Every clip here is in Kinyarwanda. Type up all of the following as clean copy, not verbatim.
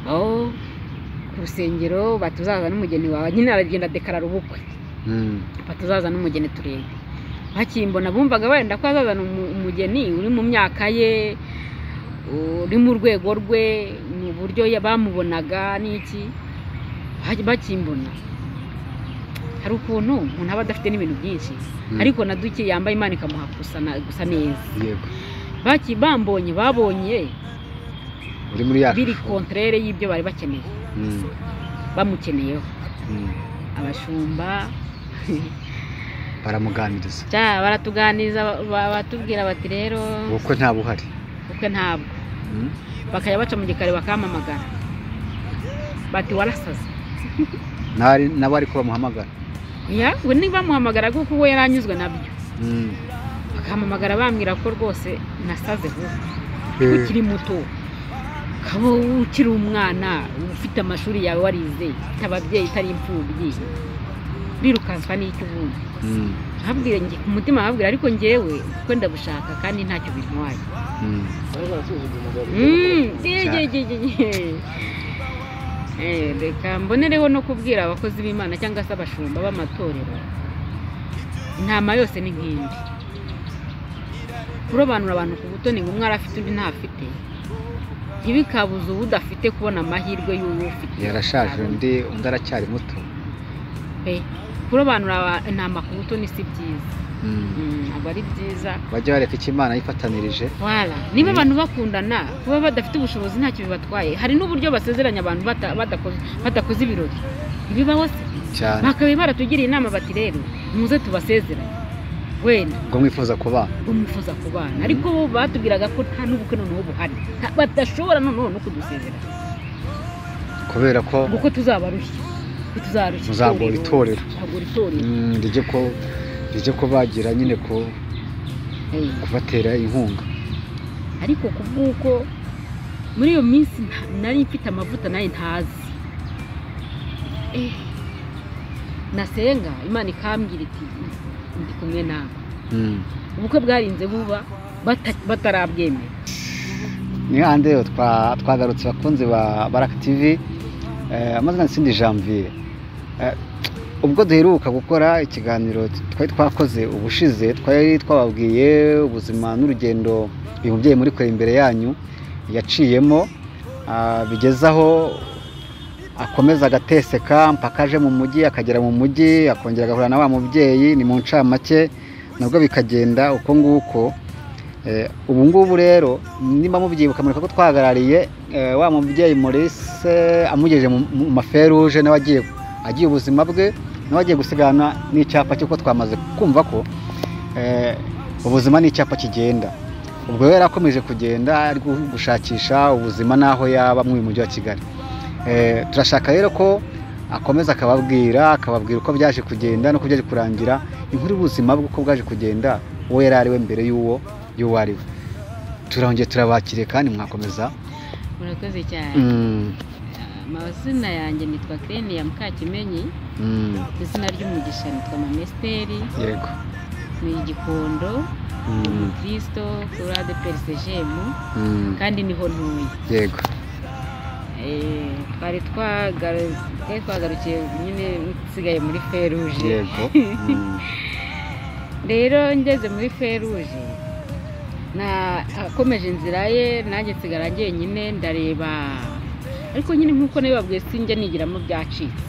Aho ku rusengero batuzaza n'umugeni wawe, nyine aragenda dekarara ubukwe, batuzaza n'umugeni turebe. Bakimbona bumvaga wenda ko azazana umugeni uri mu myaka ye, uri mu rwego rwe, mu buryo bamubonaga n'iki. Bakimbona hari ukuntu umuntu aba adafite n'ibintu byinshi, ariko na duke yambaye Imana ikamuha gusa neza. Yego. Bambonye babonye uri muri ya biri contraire y'ibyo bari bakeneye, bamukeneyeho. Abashumba baramuganiriza, baratuganiriza, batubwira bati rero ubukwe nta buhari, ubukwe ntabwo. Bakajya baca mu gikari bakampamagara bati warasaze. Nabo ariko bamuhamagara, we nibamuhamagara kuko we yaranyuzwe nabyo, bakampamagara bambwira ko rwose nasaze vuba, ukiri muto, ukaba ukiri umwana, ufite amashuri yawe warize, ufite ababyeyi, utari imfubyi, birukanswa n'icyo ubundi. Nkabwira njye ku mutima, nkabwira ariko njyewe kuko ndabushaka kandi ntacyo bintwaye. Reka mbonereho no kubwira abakozi b'Imana cyangwa se abashumba b'amatorero, intama yose ni nk'indi. Kurobanura abantu ku butoni ngo umwe arafite undi ntafite, ntibikabuze udafite kubona amahirwe y'uwo ufite. Yarashaje undi aracyari muto. Kurobanura intama ku butoni si byiza, ntabwo ari byiza. Bajya bareka icyo Imana yifatanirije. Niba abantu bakundana, kuba badafite ubushobozi ntacyo bibatwaye. Hari n'uburyo basezeranya abantu badakoze ibirori, ntibibaho se? Bakaba baratugiriye inama bati rero muze tubasezeranye wenda ngo mwifuza kubana, ngo mwifuza kubana, ariko bo batubwiraga ko nta n'ubukwe noneho buhari, badashobora noneho no kudusezeranya kubera ko kuko tuzabarushya, tuzarushya muzagora itorero, rijye ko bagira nyine ko kubatera inkunga. Ariko kubw'uko muri iyo minsi nari mfite amavuta nayo ntazi, nasenga Imana ikambwira iti ndi kumwe nawe. Ubukwe bwarinze buba batarabwemera. Ni hande twagarutse bakunzi ba Baraka TV. Amazina Nsindi Janvier. Ubwo duheruka gukora ikiganiro twari twakoze ubushize, twari twababwiye ubuzima n'urugendo uyu mubyeyi muri kure imbere yanyu yaciyemo, bigezaho akomeza agateseka mpaka aje mu mujyi, akagera mu mujyi akongera agahura na wa mubyeyi, ni mu ncamake nabwo bikagenda uko nguko. Ubu ngubu rero nimba mubyibuka mureka ko twahagarariye wa mubyeyi Maurice amugejeje mu maferuje, nawe agiye ubuzima bwe, nawe agiye gusigana n'icyapa cy'uko twamaze kumva ko ubuzima ni icyapa kigenda. Ubwo rero akomeje kugenda ari gushakisha ubuzima n'aho yaba mu mujyi wa Kigali. Turashaka rero ko akomeza akababwira uko byaje kugenda no byaje kurangira, inkuru y'ubuzima bwe uko bwaje kugenda, uwo yari ari we mbere y'uwo ari we. Turongeye turabakiriye kandi mwakomeza. Murakoze cyane. Amazina yanjye nitwa Clenia Mukakimenyi. Izina ry'umugisha nitwa Mama Esteri. Yego. Ni Igikondo, umukristo kuri ADEPR CGM, kandi niho ntuye. Yego. Twari twagarukiye nyine nsigaye muri Feruje. Yego. Rero ngeze muri Feruje akomeje inzira ye, nanjye nsigara njyenyine ndareba, ariko nyine nkuko nabibabwiye sinjya nigiramo byacitse.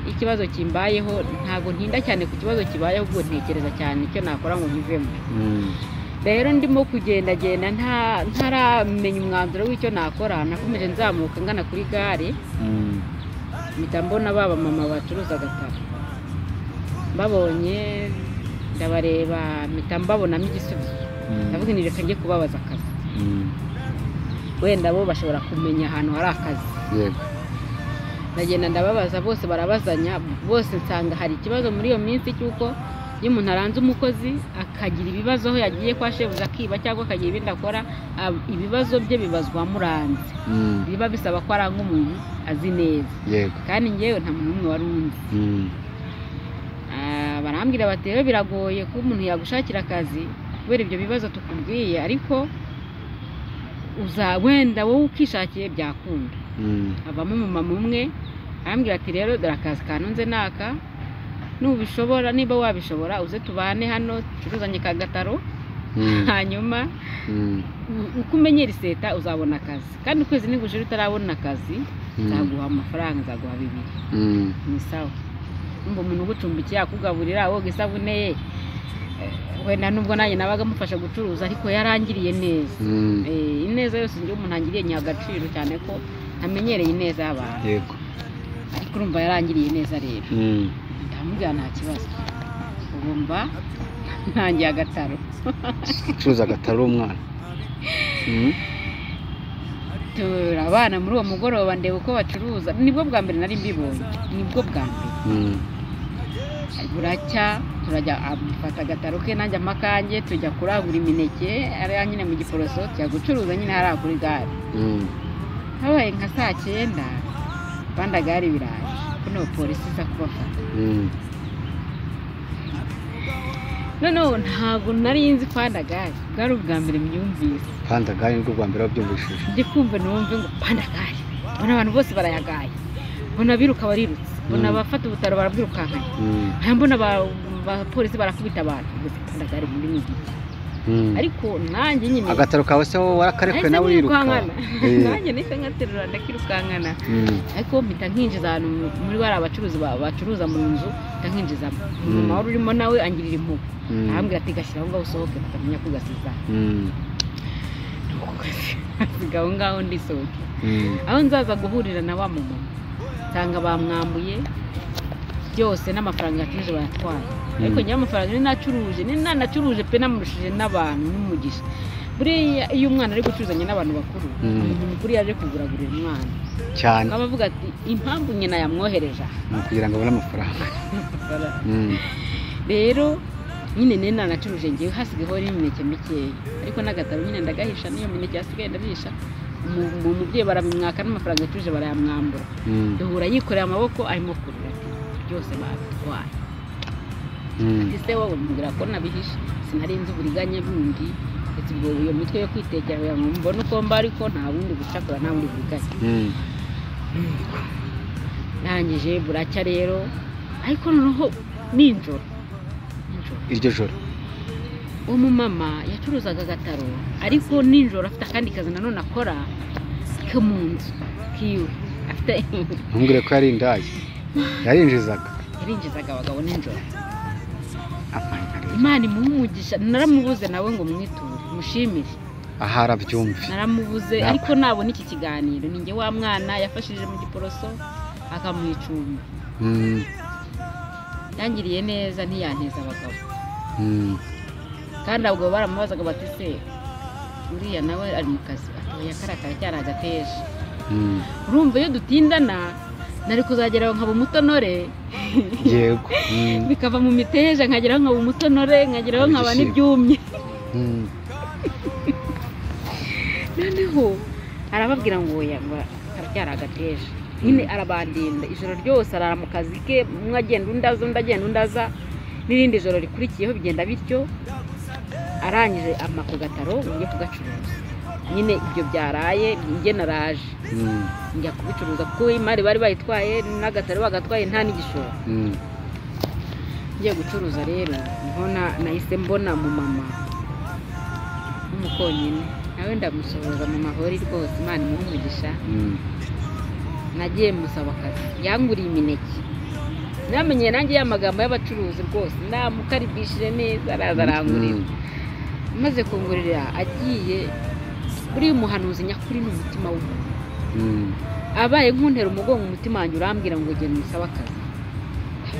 Ikibazo kimbayeho ntago ntinda cyane ku kibazo kibayeho, ubwo ntekereza cyane icyo nakora ngo nkivemo. Rero ndimo kugendagenda ntaramenya umwanzuro w'icyo nakora, nakomeje nzamuka ngana kuri gare, mpita mbona baba mama bacuruza agataro, mbabonye ndabareba mpita mbabonamo igisubizo. Ndavuga nti reka njye kubabaza akazi, wenda bo bashobora kumenya ahantu hari akazi. Yego. Ndagenda ndababaza, bose barabazanya, bose nsanga hari ikibazo muri iyo minsi cy'uko iyo umuntu aranze umukozi akagira ibibazo aho yagiye kwa shebuja akiba cyangwa akagira ibindi akora, ibibazo bye bibazwa muranze, biba bisaba ko aranga umuntu azi neza. Yego. Kandi njyewe nta muntu n'umwe wari unzi. Barambwira bati rero biragoye ko umuntu yagushakira akazi kubera ibyo bibazo tukubwiye, ariko Uza wenda wowe ukishakiye byakunda. Avamo umumama umwe arambwira ati rero dore akazi kanunze naka, nubishobora niba wabishobora uze tubane hano ducuruzanye ka gataro, hanyuma uko umenyera iseta uzabona akazi, kandi ukwezi nigushira utarabona akazi nzaguha amafaranga, nzaguha 2. Ni sawa. Numva umuntu ugucumbikiye akugaburira woga isabune ye, wenda nubwo nanjye nabaga mufasha gucuruza ariko yarangiriye neza. Ineza yose njye umuntu angiriye nyiha agaciro, cyane ko ntamenyereye ineza y'abantu. Yego. Ariko urumva yarangiriye neza rero. Ndamubwira nta kibazo. Ubu mba ntangiye agataro. Ucuruza agataro umwana. Turabana muri uwo mugoroba ndeba uko bacuruza, nibwo bwa mbere nari mbibonye, nibwo bwa mbere. Buracya turajya afata agataro ke nanjye amakange, tujya kurangura imineke ariya nyine mu Giporoso, tujya gucuruza nyine hariya kuri gare. Habaye nka saa 9 banda gare biraje, kuno polisi iza kubafata. Noneho ntabwo nari nzi panda gare, bwari ubwa mbere mbyumvise. Panda gare nibwo bwa mbere wabyumvishije? Ndi kumva numve ngo panda gare, mbona abantu bose barayagaye, mbona biruka barirutse, mbona abafata ubutaro barabwirukankanye, mbona abapolisi barakubita abantu, gusa panda gare muri ni igiki. Ariko nanjye nyine agataro kawe se wowe warakarekwe nawe uriruka? Nanjye nahise nkaterura ndakirukankana, ariko mpita nkinjiza ahantu muri bari abacuruzi bacuruza mu nzu, mpita nkinjizamo. Umumama wari urimo nawe angirira impuhwe, arambwira ati gashyira aho ngaho usohoke batamenya ko ugasiza. Gasiga aho ngaho ndisohoke. Aho nzaza guhurira na wa mumama nsanga bamwambuye byose n'amafaranga yacuruje bayatwaye. Ariko njye amafaranga ninacuruje, ninanacuruje pe namurushije n'abantu n'umugisha. Buriya iyo umwana ari gucuruzanya n'abantu bakuru, umuntu mukuru yaje kuguragurira umwana cyane, akaba avuga ati impamvu nyina yamwohereje ni ukugira ngo abone amafaranga. Rero nyine ninanacuruje ngewe hasigayeho n'imineke mikeya, ariko n'agataro nyine ndagahisha, n'iyo mineke yasigaye ndabihisha. Umubyeyi barabimwaka n'amafaranga yacuruje barayamwambura. Duhura yikoreye amaboko arimo kurira ati byose babitwaye. Ati se wowe mbwira ko nabihishe, sinari nzi uburiganya bundi, ndetse ubwo iyo mitwe yo kwitekera kugira ngo mbone uko mba, ariko nta bundi gucakura, nta bundi buriganya. Ndangije buracya rero, ariko noneho nijoro iryo joro uwo mumama yacuruzaga agataro, ariko nijoro afite akandi kazi nanone akora ko mu nzu kiwe afite. Ntumbwire ko yari indaya, yarinjizaga. Yarinjizaga abagabo nijoro. Imana imuhe umugisha, naramubuze nawe ngo mwiture mushimire. Aha arabyumve. Naramubuze ariko nabona iki kiganiro, ni njye wa mwana yafashije mu Giporoso akamuha icumbi. Yangiriye neza ntiyanteza abagabo. Kandi abagabo baramubazaga bati se uriya nawe ari mu kazi, atoya karakara cyari agateje. Urumva iyo dutindana nari kuzageraho nkaba umutonore. Yego. Bikava mu miteja nkageraho nkaba umutonore, nkageraho nkaba n'ibyumye. Noneho arababwira ngo oya, ngo karacyari agateje. Nyine arabandinda ijoro ryose, arara mu kazi ke, umwe agenda undi aza, undi agenda undi aza, n'irindi joro rikurikiyeho bigenda bityo. Arangije ama ku gataro njye kugacuruza. Nyine ibyo byaraye njye naraje njya kubicuruza kuko imari bari bayitwaye n'agataro bagatwaye nta n'igishoro. Ngiye gucuruza rero niho nahise mbona mu mama w'umukonyine, nawe ndamusuhuza mu mahori rwose, Imana imuhe umugisha. Nagiye musaba akazi, yanguriye imineke. Namenye nanjye ya magambo y'abacuruzi rwose, namukaribishije neza araza arangurira. Maze kungurira agiye, buriya umuhanuzi nyakuri ni umutima w'umuntu. Abaye nkuntera umugongo umutima wanjye urambwira ngo genda umusabe akazi.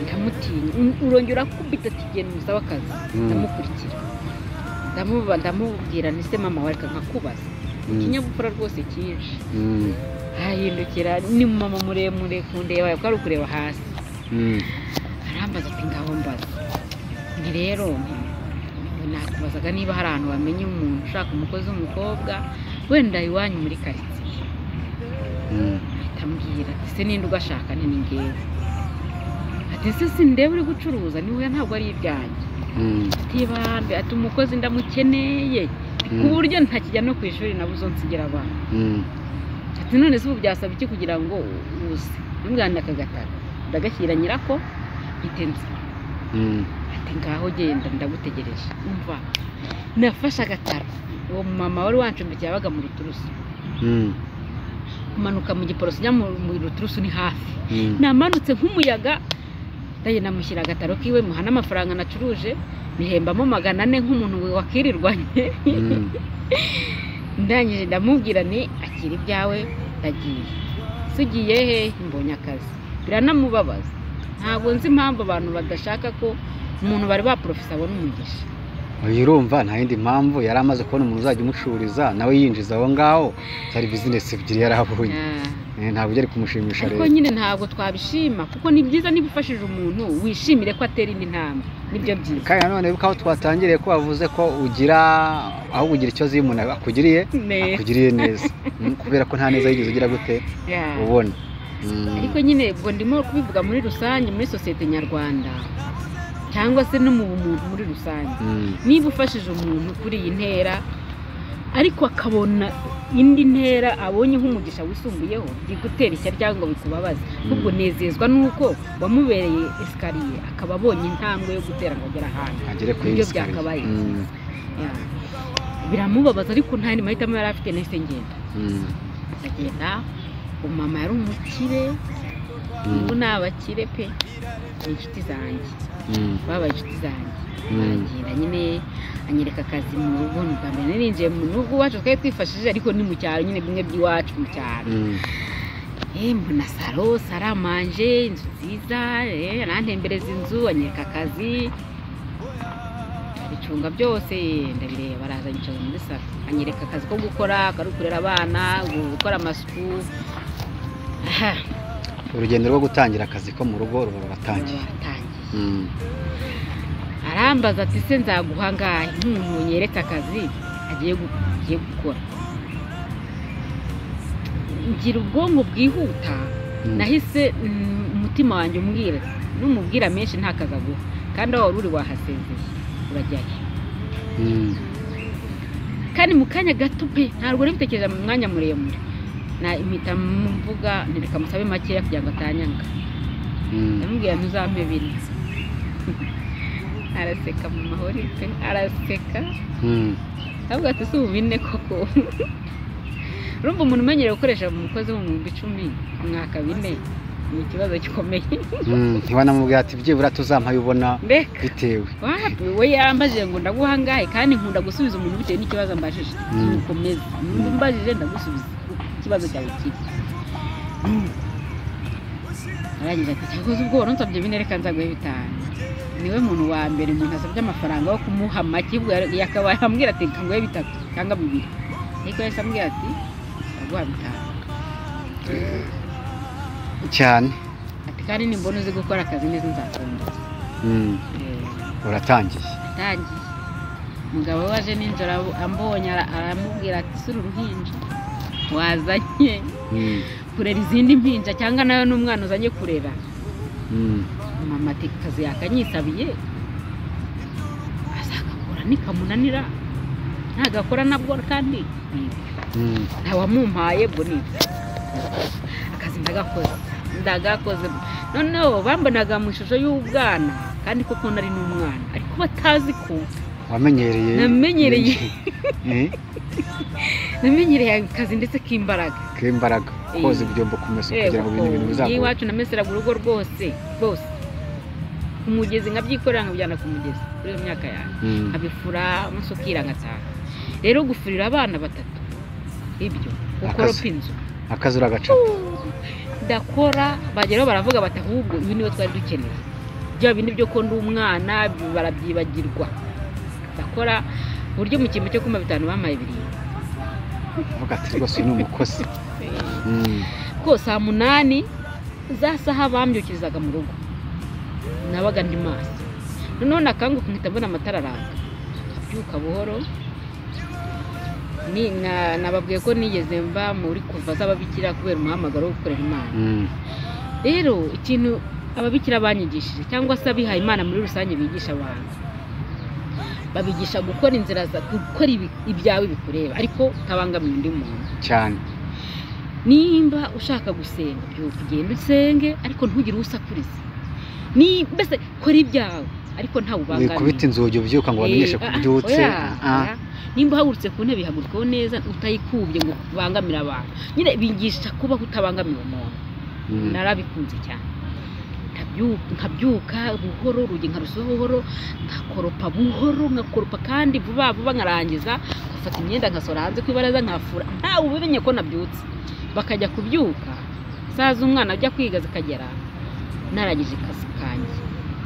Ndamutinya, urongera urakubita ati genda umusabe akazi. Ndamukurikira, ndamubwira nti se mama wareka nkakubaza. Ikinyabupfura rwose cyinshi. Ahindukira, ni mama muremure kundeba ko ari ukureba hasi. Arambaza ati ngaho mbaza. Nti rero nakubazaga niba hari ahantu wamenye umuntu ushaka umukozi w'umukobwa wenda iwanyu muri karitsiye. Ahita ambwira ati se ninde ugashaka? Ni ngewe. Ati se sindeba uri gucuruza? Ni we, ntabwo ari ibyanjye. Ati bambe, ati umukozi ndamukeneye Ku buryo ntakijya no ku ishuri nabuzo nsigira abana. Ati none se ubu byasaba iki kugira ngo uze? Ndamubwira akagataro ndagashyira nyirako mpite nza. Ati ngaho genda ndagutegereje. Umva, nafashe agataro, uwo mama wari wancumbikiye yabaga mu Ruturusu. Kumanuka mu Giporoso ujya mu Ruturusu ni hafi. Namanutse nk'umuyaga, ndagenda mushyira agataro kiwe, muha n'amafaranga nacuruje, nihembamo 400 nk'umuntu wakirirwanye. Ndangije ndamubwira nti akira ibyawe ndagiye. Se ugiye he? Mbonye akazi. Biranamubabaza. Ntabwo nzi impamvu abantu badashaka ko umuntu bari baporofisa abona umugisha. Uyu urumva nta yindi mpamvu, yari amaze kubona umuntu uzajya umucururiza nawe yinjiza aho ngaho, cyari bizinesi ebyiri yari abonye. Ntabwo byari kumushimisha Ariko rero. nyine ntabwo twabishima, kuko ni byiza niba ufashije umuntu wishimire ko atera indi ntambwe, nibyo byiza. Kandi nanone wibuke aho twatangiriye ko wavuze ko ugira aho ugira ikibazo iyo umuntu akugiriye Neza. akugiriye neza. Kubera ko nta neza yigeze ugira gute ubona. Ariko nyine ubwo ndimo kubivuga muri rusange, muri sosiyete nyarwanda cyangwa se no mu bumuntu muri rusange. Niba ufashije umuntu kuri iyi ntera ariko akabona indi ntera abonye nk'umugisha wisumbuyeho, byigutera ishyari cyangwa ngo bikubabaze, ahubwo nezezwa n'uko wamubereye escalier akaba abonye intambwe yo gutera ngo agere ahandi. Agere kuri Nibyo escalier. byakabaye byiza. Biramubabaza, ariko nta yandi mahitamo yari afite, nahise ngenda. Ndagenda, umama yari umukire. Ubu ni abakire pe, ni inshuti zanjye. Babaye inshuti zanjye. Baragenda nyine anyereka akazi mu rugo. Ni ubwa mbere ninjiye mu rugo iwacu, twari twifashije ariko ni mu cyaro nyine, bimwe by'iwacu mu cyaro. Mbona salon, salle à manger, inzu nziza, arantembereza inzu, anyereka akazi, ndabicunga byose ndabireba. Araza anyicaza muri salon, anyereka akazi ko gukora, kari ukurera abana, gukora amasuku. Aha. Urugendo rwo gutangira akazi ko mu rugo ruba ruratangiye. Baratangiye. Arambaza ati se nzaguha angahe nk'umuntu yeretse akazi agiye gukora? Ngira ubwonko bwihuta. Nahise umutima wanjye umbwira, numubwira menshi nta kazi aguha, kandi aho wari uri wahasezeye, urajyayo. Kandi mu kanya gato pe, ntabwo nabitekereje mu mwanya muremure, na impita mvuga ntireka musabe makeya kugira ngo atanyanga. Ndamubwira ntuzampe 4. Araseka mu mahoro pe, araseka. Avuga ati si ubu 4 koko? Urumva umuntu umenyereye gukoresha umukozi w'10,000 umwaka, 4 ni ikibazo gikomeye. Ntiwanamubwira ati byibura tuzampaye ubona Reka. bitewe. Wapi, we yarambajije ngo ndaguha angahe, kandi nkunda gusubiza umuntu bitewe n'ikibazo ambajije. Nukomeza nimba umbajije ndagusubiza uko ikibazo cyawe kiri. Arangije ati cyakoze ubwo wari unsabye 4, reka nzaguhe 5. Niwe muntu wa mbere umuntu asabye amafaranga wo kumuha make, ubwo yakabaye ambwira ati reka nguhe 3 cyangwa 2, ariko yahise ambwira ati ndaguha 5. Cyane. Ati kandi nimbona uzi gukora akazi neza nzakongeza. Uratangiye. Atangiye, umugabo we aje nijoro ambonye aramubwira ati sura uruhinja wazanye kurera izindi mpinja, cyangwa nawe n'umwana uzanye kurera. Mama ati akazi yakanyisabiye azagakora, nikamunanira ntagakora nabwo kandi ni ibyo. Ntawamumpaye, ubwo ni ibyo. Akazi ndagakoze, ndagakoze. Noneho bambonaga mu ishusho y'ubwana, kandi koko nari n'umwana, ariko batazi ko Wamenyereye. Namenyereye. Namenyereye akazi ndetse k'imbaraga. K'imbaraga, koza ibyombo, kumesa, kugira ngo ibintu bizagure. Iwacu nameseraga urugo rwose rwose, ku mugezi nkabyikorera, nkabijyana ku mugezi kuri iyo myaka yanjye. Nkabifura, umunsi ukira ngataha. Rero gufurira abana batatu, ibyo gukoropa inzu, Akazi uragacapa. Ndakora, bageraho baravuga bati ahubwo ibi niwe twari dukeneye, bya bindi byo ko ndi umwana barabyibagirwa. Ndakora ku buryo mu cyimbo cyo kumpa 5 bampaye 7. Uvuga ati rwose uyu ni umukozi. Ko saa 8 za saha bambyukirizaga mu rugo nabaga ndi maso. Noneho nakanguka nkahita mbona amatara araka, nkabyuka buhoro. Nababwiye ko nigeze mba muri kuva z'ababikira kubera umuhamagaro wo gukorera Imana. Rero ikintu ababikira banyigishije, cyangwa se abihaye Imana muri rusange bigisha abantu, Babigisha gukora inzira za gukora ibyawe bikureba ariko utabangamiye undi muntu cyane. Nimba ushaka gusenga byuka ugende usenge ariko ntugire usakuriza. Ni mbese kora ibyawe ariko ntawe ubangamiye. Wikubita inzugi ubyuka ngo bamenyeshe ko ubyutse. Nimba uhagurutse ku ntebe ihagurukeho neza utayikubye ngo ubangamire abantu. Nyine bigisha kubaho utabangamiye umuntu. Narabikunze cyane. Nkabyuka buhoro, urugi nkarusoho buhoro, nkakoropa buhoro, nkakoropa kandi vuba vuba nkarangiza, nkafata imyenda nkasohora hanze ku ibaraza nkafura, ntawe ubimenye ko nabyutse. Bakajya kubyuka saa z'umwana ajya kwiga zikagera narangije akazi kanjye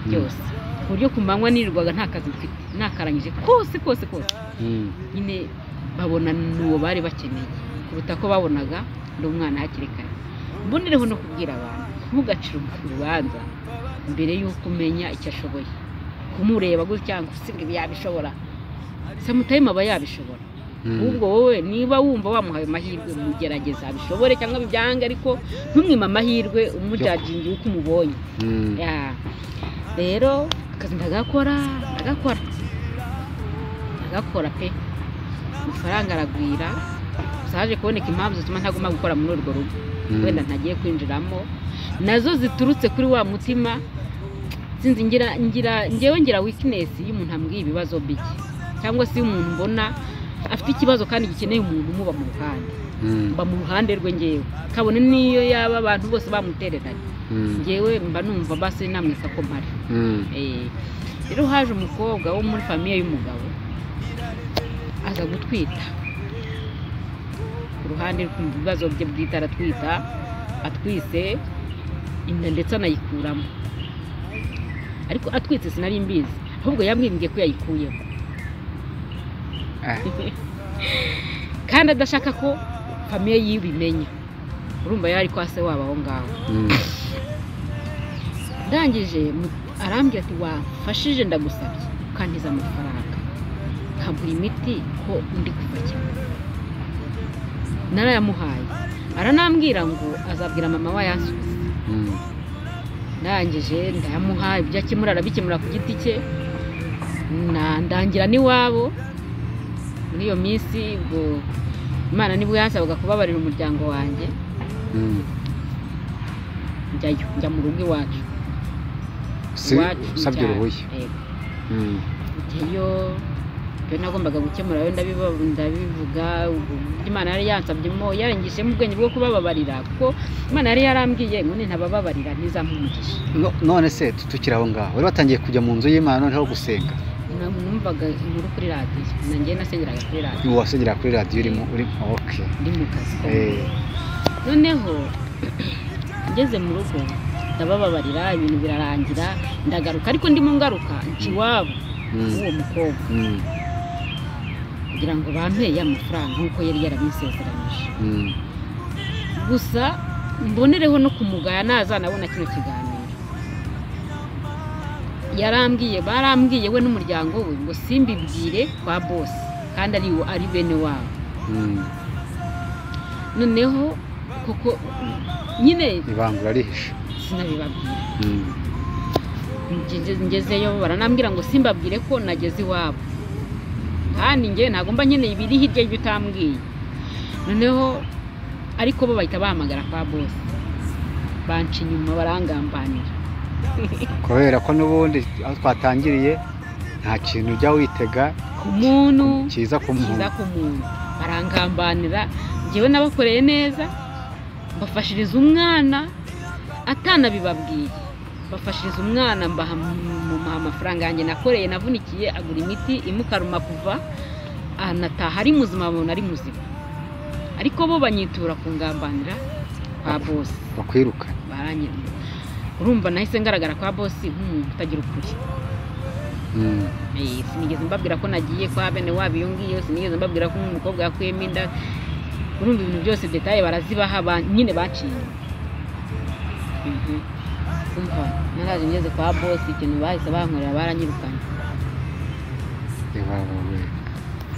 byose, ku buryo ku manywa nirirwaga nta kazi mfite, nakarangije kose kose kose. Nyine babona n'uwo bari bakeneye kuruta ko babonaga ndi umwana hakiri kare. Mbonereho no kubwira abantu, ntugacire urubanza mbere y'uko umenya icyo ashoboye. Kumureba gutya ngo usiga ibi yabishobora, samutayime aba yabishobora. Ubwo wowe niba wumva wamuhaye amahirwe mugerageza abishobore cyangwa bibyange, ariko ntumwime amahirwe umujajingi uko umubonye. Rero akazi ndagakora ndagakora ndagakora pe, amafaranga aragwira. Gusa haje kuboneka impamvu zituma ntagomba gukora muri urwo rugo, wenda ntagiye kwinjiramo, nazo ziturutse kuri wa mutima. Sinzi, ngira ngewe ngira weakness iyo umuntu ambwiye ibibazo bye, cyangwa se iyo umuntu mbona afite ikibazo kandi gikeneye umuntu umuba mu ruhande, mba mu ruhande rwe ngewe, kabone niyo yaba abantu bose bamutereranye, ngewe mba numva basi namweka ko mpari. Rero haje umukobwa wo muri famiye y'umugabo aza gutwita, ku ruhande rw'ibibazo bye bwite aratwita, atwise inda ndetse anayikuramo, ariko atwitse sinari mbizi, ahubwo yambwiye ko yayikuyemo kandi adashaka ko famiye yibimenya. Urumva yari kwa se wabo aho ngaho. Ndangije arambwira ati wamfashije ndagusabye ukantiza amafaranga nkagura imiti ko ndi kuva cyane. Narayamuhaye, aranambwira ngo azabwira mama we ayansubize. Ndangije ndayamuha, ibyo akemura arabikemura ku giti cye, ndangira n'iwabo. Muri iyo minsi ubwo Imana nibwo yansabaga kubabarira umuryango wanjye, njyayo, njya mu rugo iwacu. Usabye uruhushya? Njyayo, ibyo nagombaga gukemura yo ndabivuga. Imana yari yansabyemo, yarangishemo ubwenge bwo kubababarira, kuko Imana yari yarambwiye ngo nintabababarira ntizampa umugisha. None se tukiri aho ngaho, wari watangiye kujya mu nzu y'Imana noneho gusenga? Numvaga inkuru kuri radiyo, nanjye nasengeraga kuri radiyo. Wasengeraga kuri radiyo urimo uri okay, ndi mu kazi. Noneho ngeze mu rugo ndabababarira, ibintu birarangira, ndagaruka, ariko ndimo ngaruka nca iwabo w'uwo mukobwa kugira ngo bampe amafaranga nk'uko yari yarabinsezeranyije. Gusa mbonereho no kumugaya nazanabona kino kiganiro. Yarambwiye, barambwiye we n'umuryango we ngo simbibwire kwa boss kandi ari bene wabo. Noneho koko nyine ibangura rihishe sinabibabwira. Ngezeyo baranambwira ngo simbabwire ko nageze iwabo, kandi ngewe ntabwo mba nkeneye ibiri hirya y'ibyo utambwiye. Noneho ariko bo bahita bahamagara kwa boss, banca inyuma barangambanira. Kubera ko n'ubundi aho twatangiriye nta kintu ujya witega ku muntu cyiza ku muntu, barangambanira. Ngewe nabakoreye neza, mbafashiriza umwana atanabibabwiye, mbafashiriza umwana, mbaha amafaranga yanjye nakoreye navunikiye, agura imiti imukaruma kuva anataha ari muzima, babona ari muzima. Ariko bo banyitura kungambanira kwa boss, bakwiruka baranyirukana. Urumva nahise ngaragara kwa boss nk'umuntu utagira ukuri. Sinigeze mbabwira ko nagiye kwa bene wabo iyo ngiyo, sinigeze mbabwira ko umukobwa yakuyemo inda. Urumva ibintu byose detaye barazibaha, nyine baciye. Umva naraje ngeze kwa boss, ikintu bahise bankorera baranyirukanye.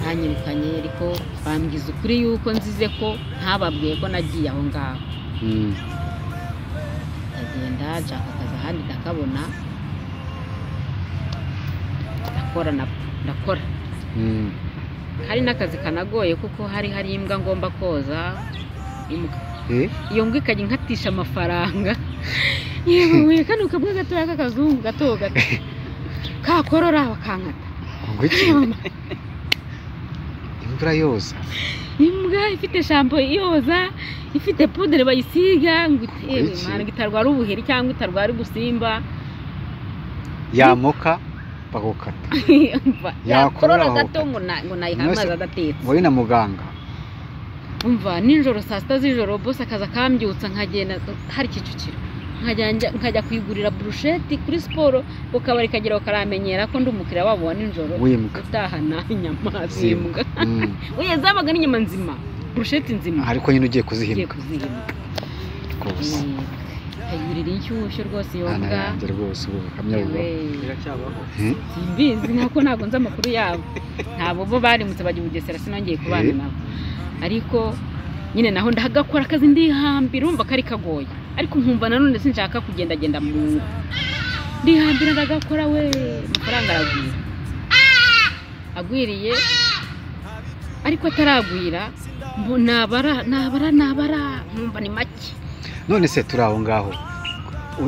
Baranyirukanye, ariko bambwiza ukuri yuko nzize ko ntababwiye ko nagiye aho ngaho. Ndagenda nshaka akazi ahandi ndakabona, Ndakora ndakora. Hari n'akazi kanagoye kuko hari imbwa ngomba koza imbwa. Iyo mbwa ikajya inkatisha amafaranga. Yewe kano kabwa gatoya k'akazungu gato gato kakorora bakankata. Imvura yoza, imbwa ifite shampo yoza, ifite pudere bayisiga ngo itarwara ubuheri cyangwa itarwara ubusimba. Yamoka bagukata. Yakorora gato ngo nayiha amazi adatetse. Wowe na muganga. Umva nijoro saa sita z'ijoro boss akaza akambyutsa nkagenda hari Kicukiro, nkajya kuyigurira burusheti kuri siporo, ku kabari kagera bakaramenyera ko ndi umukiriya wabo wa nijoro utahana inyama z'imbwa. Oya zabaga n'inyama nzima, burusheti nzima. Ariko nyine ugiye kuzihimbwa. Rwose. Kayigurira inshyushyu rwose iyo mbwa. Rwose ubu kamya buba. Simbizi nako ntabwo nzi amakuru yabo. Ntabwo bo barimutse bajya Bugesera sinongeye kubana nabo. Ariko nyine naho ndahagakora akazi ndihambira, urumva kari kagoye. Ariko nkumva nanone sinshaka kugendagenda mu ngo. Ndihambira ndagakora we, amafaranga aragwira. Agwiriye ariko ataragwira, nabara nkumva ni make. None se turi aho ngaho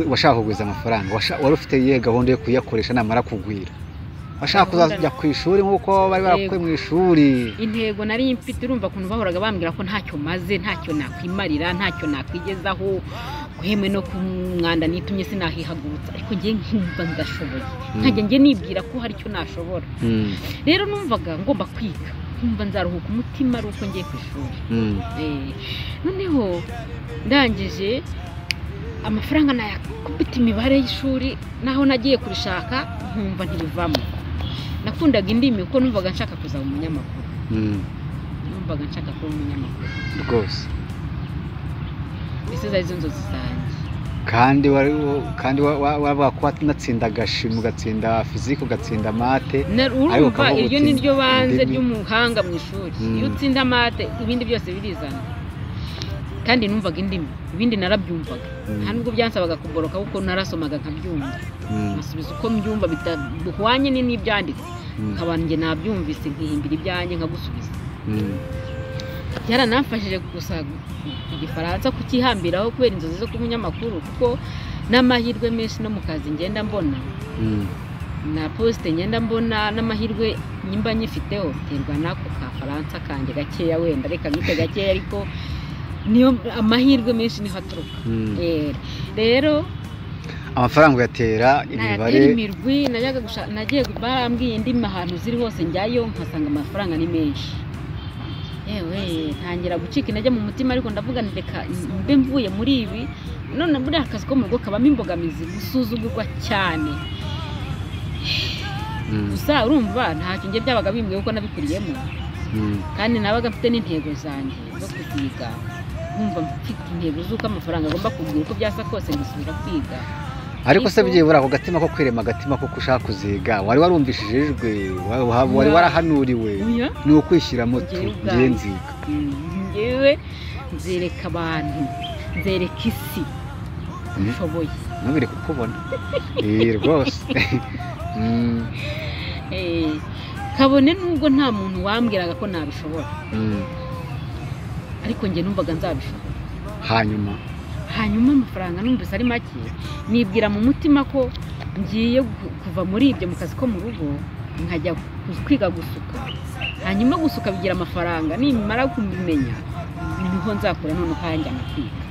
washaka kugwiza amafaranga, wari ufite iyihe gahunda yo kuyakoresha namara kugwira? Washaka kuzajya ku ishuri nk'uko bari barakuye mu ishuri? Intego nari mfite, urumva ukuntu bahoraga bambwira ko ntacyo maze, ntacyo nakwimarira, ntacyo nakwigezaho, guhemwe no ku mwanda nitumye sinahihagurutsa, ariko njye nkumva ndashoboye, nkajya njye nibwira ko hari icyo nashobora. Rero numvaga ngomba kwiga, nkumva nzaruhuka umutima ari uko ngiye ku ishuri. Noneho ndangije amafaranga nayakubita imibare y'ishuri, naho nagiye kurishaka nkumva ntibivamo. Nakundaga indimi kuko numvaga nshaka kuzaba umunyamakuru. Numvaga nshaka kuba umunyamakuru rwose. Mbese zari zo nzozi zanjye. Kandi wabaga ko watsinda gashimi, ugatsinda fizike, ugatsinda mate. Urumva iryo ni ryo banze ry'umuhanga mu ishuri. Iyo utsinda mate ibindi byose birizana. Kandi numvaga indimi, ibindi narabyumvaga. Nta nubwo byansabaga kuboroka kuko narasomaga nkabyumva. Nkasubiza uko mbyumva bidahwanye n'ibyanditse. Nkaba njye nabyumvise nkihimbira ibyanjye nkagusubiza. Byaranamfashije gusa igifaransa kukihambiraho kubera inzozi zo kuba umunyamakuru, kuko n'amahirwe menshi no mu kazi ngenda mbona, na poste ngenda mbona, n'amahirwe nimba nyifiteho biterwa n'ako kafaransa kanjye gakeya, wenda reka nkite gakeya, ariko niyo amahirwe menshi niho aturuka. Rero amafaranga uyatera imibare, imirwi nagiye barambwiye indimi ahantu ziri hose njyayo nkasanga amafaranga ni menshi. Yewe ntangira gucika intege mu mutima, ariko ndavuga reka mbe mvuye muri ibi. None buriya akazi ko mu rugo kabamo imbogamizi, gusuzugurwa cyane. Gusa urumva ntacyo njye byabaga bimbwiye kuko nabikuriyemo. Kandi nabaga mfite n'intego zanjye zo kuziga, nkumva mfite intego z'uko amafaranga agomba kugura uko byasa kose ngasubira kwiga. Ariko se byibura ako gatima ko kwirema, agatima ko ushaka kuziga, wari warumvishije ijwi, wari warahanuriwe, ni ukwishyiramo tu ngiye nziga. Ngewe nzereka abantu, nzereka isi nshoboye. Nubire kukubona rwose. Kabone nubwo nta muntu wambwiraga ko nabishobora, ariko njye numvaga nzabishobora. Hanyuma amafaranga numvise ari make, nibwira mu mutima ko ngiye kuva muri ibyo mu kazi ko mu rugo nkajya kwiga gusuka. Hanyuma gusuka bigira amafaranga, nimara kubimenya niho nzakura none ukanjyana kwiga.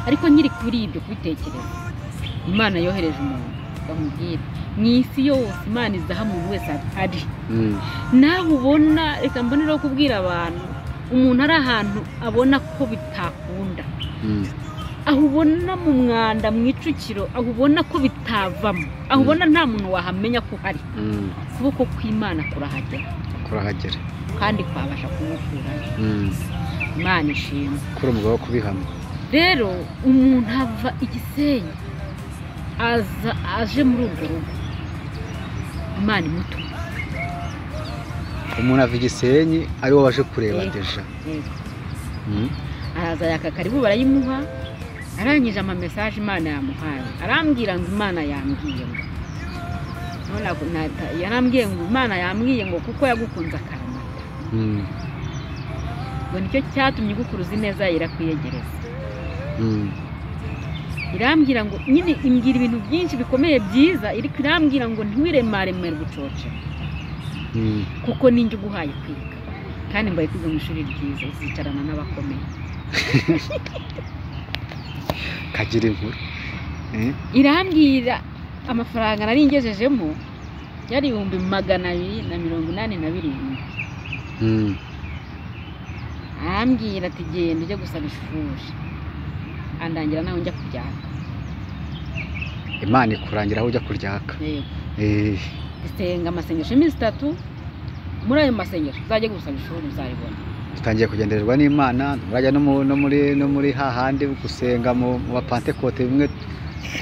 Ariko nkiri kuri ibyo kubitekereza, Imana yohereje umuntu bamubwira mu isi yose Imana izaha umuntu wese ari. Nawe ubona, reka mboneraho kubwira abantu, umuntu ari ahantu abona ko bitakunda, aho ubona mu mwanda mu icukiro, aho ubona ko bitavamo, aho ubona nta muntu wahamenya ko hari, ukuboko kw'Imana kurahagera, kurahagera kandi kwabasha kumukurayo. Imana ishimwe kuri umugabo wo kubihamya. Rero umuntu ava Igisenyi aza aje muri urwo rugo, Imana imutuma. Umuntu ava Igisenyi ari wo waje kureba deja. Araza yaka karibu barayimuha, arangije ama message Imana yamuhaye, arambwira ngo Imana yambwiye ngo Yarambwiye ngo Imana yambwiye ngo kuko yagukunze akaramata. Ngo nicyo cyatumye igukuruza ineza irakwiyegereza. Irambwira ngo nyine imbwira ibintu byinshi bikomeye byiza, iriko irambwira ngo ntiwiremaremere gucoce. Kuko ninjye uguhaye kwiga. Kandi mbaye kwiga mu ishuri ryiza uzicarana n'abakomeye. Kagira inkuru. Irambwira amafaranga nari ngejejemo yari 287,000. Arambwira ati genda ujye gusaba ishuri. Andangira nawe njya kuryaka. Imana ikurangira aho ujya kuryaka. Yego. Isenga amasengesho iminsi 3, muri ayo masengesho uzajye gusaba ishuri uzaribona. Utangiye kugendererwa n'Imana, murajya no muri hahandi gusenga mu bapantekote bimwe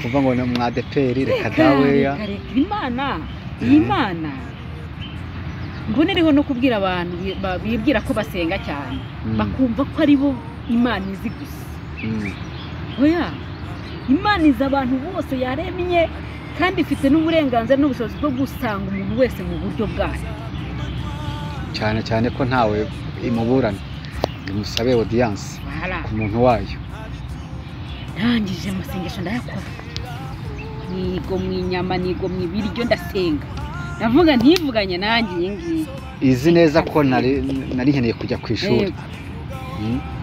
kuva ngo ni mwadeperi reka daweya. Reka Imana, Imana. Mbonereho no kubwira abantu bibwira ko basenga cyane, bakumva ko ari bo Imana izi gusa. Oya, Imana izi abantu bose yaremye kandi ifite n'uburenganzira n'ubushobozi bwo gusanga umuntu wese mu buryo bwayo. Cyane cyane ko ntawe imuburana imusabe audience ku muntu wayo. Ndangije amasengesho ndayakora, nigomwa inyama, nigomwa ibiryo, ndasenga. Ndavuga ntivuganye nanjye iyi ngiyi. Izi neza ko nari nkeneye kujya ku ishuri.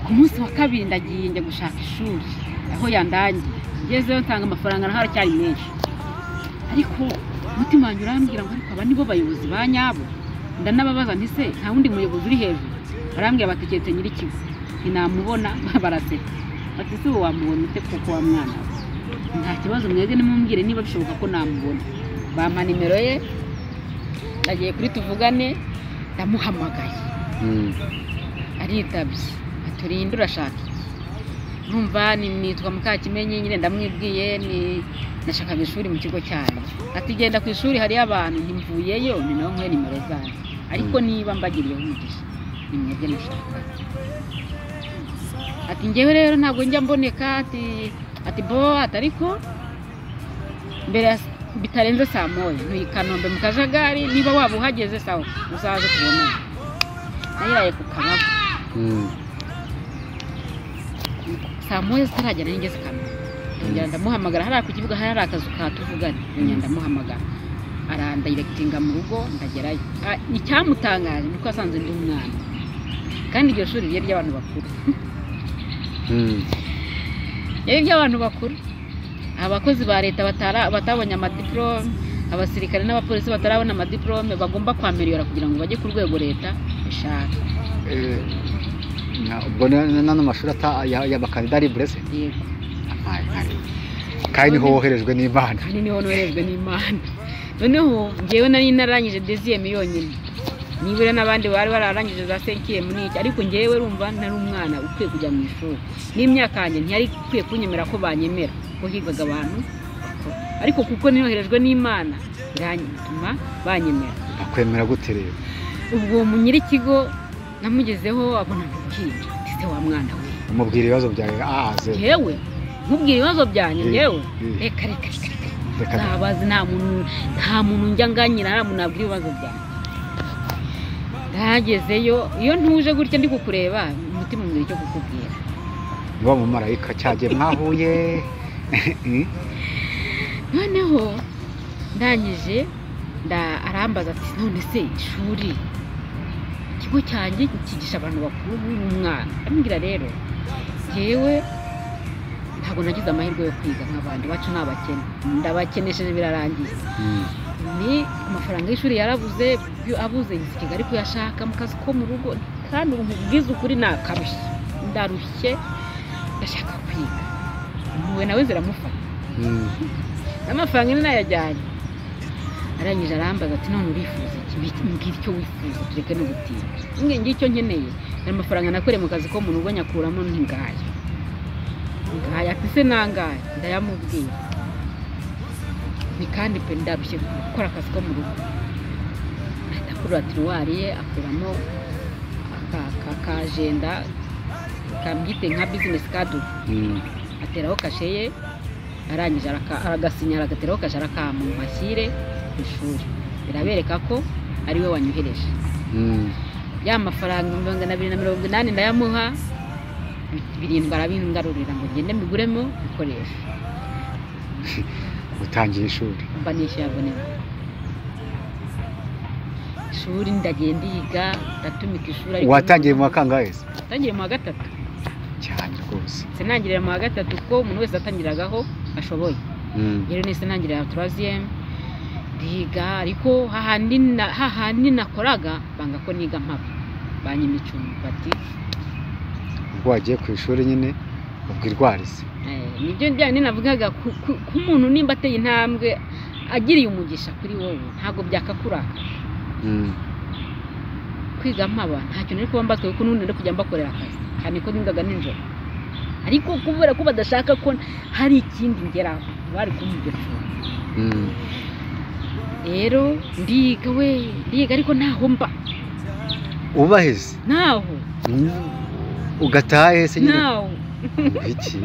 Ku munsi wa kabiri ndagiye njya gushaka ishuri aho yandangiye. Ngezeyo nsanga amafaranga naho aracyari menshi. Ariko umutima wanjye urambwira ngo ariko aba nibo bayobozi ba nyabo. Ndanababaza nti se nta wundi muyobozi uri hejuru? Barambwira bati keretse nyirikigo. Ntinamubona, baraseka. Bati se uwo wamubona ute koko wa mwana we? Nta kibazo mwebwe nimumbwire niba bishoboka ko namubona. Bampa nimero ye, ndagiye kuri tuvugane, ndamuhamagaye. Aritabye. Aturinde urashaka iki? Numva nitwa Mukakimenyi nyine ndamwibwiye ni nashakaga ishuri mu kigo cyanyu. Ati genda ku ishuri hari abantu ntimvuyeyo ni naho nkwe nimero zanyu. Ariko niba mbagiriyeho umugisha ni mwebwe nashakaga. Ati njyewe rero ntabwo njya mboneka, ati bo atariko mbere bitarenze saa 1 ntuye Kanombe mu kajagari, niba waba uhageze sawa uzaze tubonane. Nayiraye ku kababo. Saa 1 zitaragera ningeze Kanombe. Ndongera ndamuhamagara hariya ku kibuga hari akazu ka tuvugane. Ndongera ndamuhamagara arandayirekitinga mu rugo ndagerayo. Icyamutangaje nuko asanze ndi umwana. Kandi iryo shuri ryari ry'abantu bakuru. Yari ry'abantu bakuru. Abakozi ba leta batabonye amadiplome, abasirikare n'abapolisi batarabona amadiplome bagomba kwameriyora kugira ngo bajye ku rwego leta ishaka. Ubwo n'ano mashuri y'abakandida ari burese? Yego. Kandi niho woherejwe n'Imana. Kandi niho noherejwe n'Imana. Noneho njyewe nari narangije deuxième yonyine. Nibura n'abandi bari bararangije za 5e n'iki, ariko njyewe urumva nari umwana ukwiye kujya mu ishuri. N'imyaka yanjye ntiyari ikwiye kunyemera ko banyemera ko higaga abantu bakuru. Ariko kuko niyoherejwe n'Imana iranyituma banyemera. Bakwemera gute rero? Ubwo mu nyirikigo namugezeho abona ntukinja. Ati se wa mwana we. Umubwira ibibazo byawe aze. Yewe nkubwira ibibazo byanjye yewe. Reka reka reka. Zabazi nta muntu njya nganyira, nta muntu nabwira ibibazo byanjye. Ndagezeyo iyo ntuje gutya ndi kukureba umutima umbwira icyo kukubwira. Niba mu marayika cyagiye mwahuye. Noneho ndangije arambaza ati none se ishuri ikigo cyanjye kigisha abantu bakuru b'umwana. Ambwira rero yewe ntabwo nagize amahirwe yo kwiga nk'abandi bacu n'abakene, ndabakenesheje birarangiye. Ni amafaranga y'ishuri yarabuze, abuze i Kigali kuyashaka mu kazi ko mu rugo, kandi ubu nkubwiza ukuri nakarushye, ndarushye ndashaka kwiga. Impuhwe nawe ziramufata. N'amafaranga ni nayajyanye. Arangije arambaza ati none urifuza iki? Mbwira icyo wifuza tureke no gutinda. Nge ngiye icyo nkeneye, hari amafaranga nakoreye mu kazi ko mu rugo nyakuramo ntingaya. Ngaya ati se nangaye, ndayamubwira. Ni kandi pe ndarushye gukora akazi ko mu rugo. Ahita akurura tiruwari ye akuramo akajenda kamwite nka business card. Ateraho kashe ye, arangije aragasinya agateraho kashe arakamuha mashyire ku ishuri, birabereka ko ari we wanyohereje. Ya mafaranga 280 ndayamuha, 7 arabingarurira ngo ngende mbiguremo ibikoresho. Utangiye ishuri? Mba nishyuye abonema ishuri, ndagenda yiga, ndatumika ishuri. Ariko Watangiye mu wa kangahe se? Natangiye mu wa gatatu. Cyane rwose. Sinangirira mu wa gatatu kuko umuntu wese atangiragaho ashoboye. Rero nahise ntangirira troisième ndiga, ariko hahandi nakoraga banga ko niga mpaba, banyima icumbi bati Ubwo wagiye ku ishuri nyine ubwo irwarize. Nibyo bya bindi navugaga ku muntu nimba ateye intambwe agiriye umugisha kuri wowe ntabwo byakakurakaje. Kwiga mpaba ntacyo nari kuba mbatwe kuko n'ubundi nari kujya mbakorera akazi cyane ko nigaga nijoro, ariko kubera ko badashaka ko hari ikindi ngeraho bari kumpa iryo cumbi. Rero ndiga we, ndiga ariko ntaho mba. Ubaheze? Ntaho. Ugataha hese nyine? Ntaho. Iki?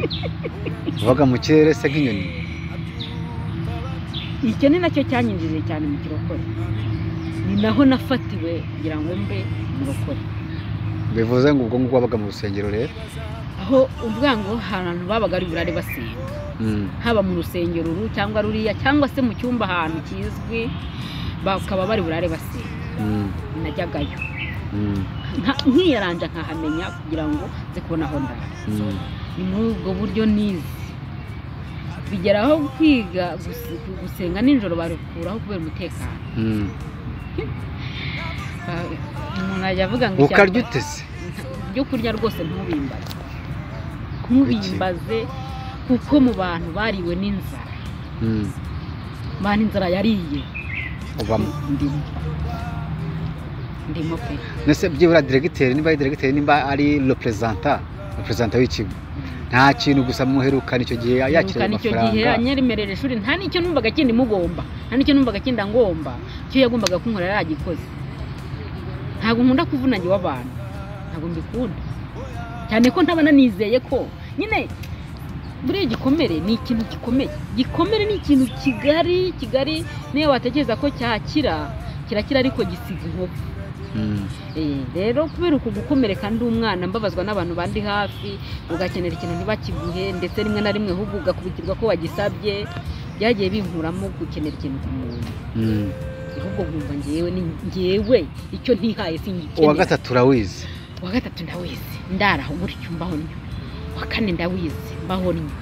Ubaga mu kirere se nk'inyoni? Icyo ni nacyo cyanyinjije cyane mu kirokore, ni naho nafatiwe kugira ngo mbe umurokore. Bivuze ngo ubwo ngubwo wabaga mu rusengero rero? Aho uvuga ngo ahantu babaga ari burare basenga, haba mu rusengero uru cyangwa ruriya cyangwa se mu cyumba ahantu kizwi bakaba bari burare basenga. Najyagayo nkiyaranja nkahamenya kugira ngo nze kubona aho ndara. Ni muri ubwo buryo nize bigeraho kwiga gusenga nijoro barukuraho kubera umutekano. Umuntu ajya avuga ngo ukarya utese ibyo kurya rwose ntubimbaze, ntubimbaze kuko mu bantu bariwe n'inzara. Bana inzara yariye ubamo ndimo pe. Nese byibura directeur nimba ari directeur nimba ari representant w'ikigo nta kintu gusa muherukana icyo gihe yakira amafaranga. Icyo gihe anyemerera ishuri nta nicyo numvaga kindi mugomba, nta nicyo numvaga kindi ngomba, icyo yagombaga kunkorera yaragikoze. Ntabwo nkunda kuvunanya w'abantu, ntabwo mbikunda cyane ko ntabana nizeye ko nyine buriya igikomere ni ikintu gikomeye. Gikomere ni ikintu kigari kigari, niyo watekereza ko cyakira kirakira ariko gisiga inkovu. Rero kubera uku gukomereka ndi umwana mbabazwa n'abantu bandi hafi, ugakenera ikintu ntibakiguhe, ndetse rimwe na rimwe ahubwo ugakubitirwa ko wagisabye, byagiye binkuramo gukenera ikintu ku muntu. Ahubwo nkumva ngewe ni ngewe icyo ntihaye singikenera. Uwa gatatu urawize? Uwa gatatu ndawize, ndaraho gutyo mbaho ntyo. Uwa kane ndawize mbaho ntyo.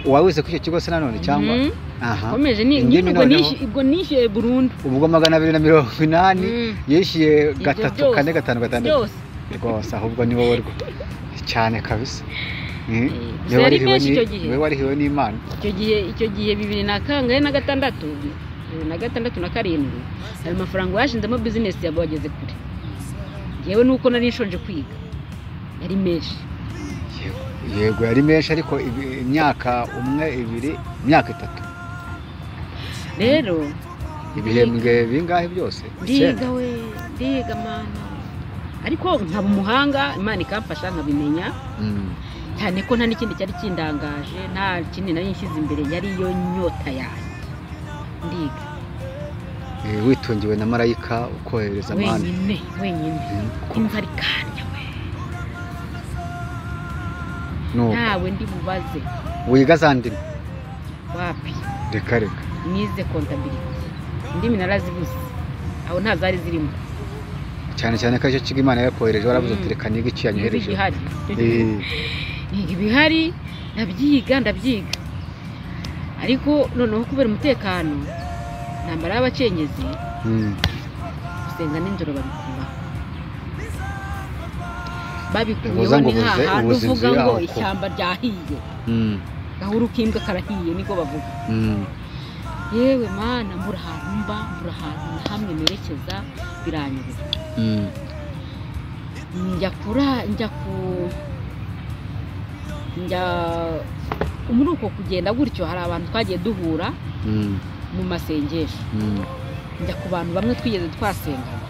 Uwawize ku icyo kigo se nanone cyangwa? Aha. Komeje ni ubwo nishyuye burundu. Ubwo 280 yishyuye 3 4 5 6 rwose, ahubwo ni wowe cyane kabisa. Niwe warihiwe n'Imana icyo gihe 2006 2006 na 7 ayo mafaranga yashinzemo business yabageze kure. Yewe nuko nari nshonje kwiga yari menshi. Yego yari menshi ariko imyaka 1 2 imyaka 3 rero ibihembwe bingahe byose ndiga we ndiga mana, ariko nkaba umuhanga Imana ikamfasha nkabimenya. Cyane ko nta n'ikindi cyari kindangaje, nta kindi nari nshyize imbere, yari yo nyota yanjye. Ndiga witungiwe na marayika ukohereza amana wenyine wenyine, inzara ikanya we ntawe ndi bubaze. Wiga za ndimi wapi? Reka reka. Nize comptabilité, indimi narazibuze aho nta zari zirimo, cyane cyane ko icyo kigo Imana yakohereje warabuze uti reka nige icyo yanyohereje. Niga ibihari ndabyiga ndabyiga, ariko noneho kubera umutekano intambara y'abacengezi gusenga nijoro babikuraho, babikuyeho ni hahandi uvuga ngo ishyamba ryahiye, gahuru k'imbwa karahiye niko bavuga. Yewe mana mbura ahantu mba, mbura ahantu na hamwe nerekeza, biranyobera. Njya muri uko kugenda gutyo hari abantu twagiye duhura mu masengesho. Njya ku bantu bamwe twigeze twasengana,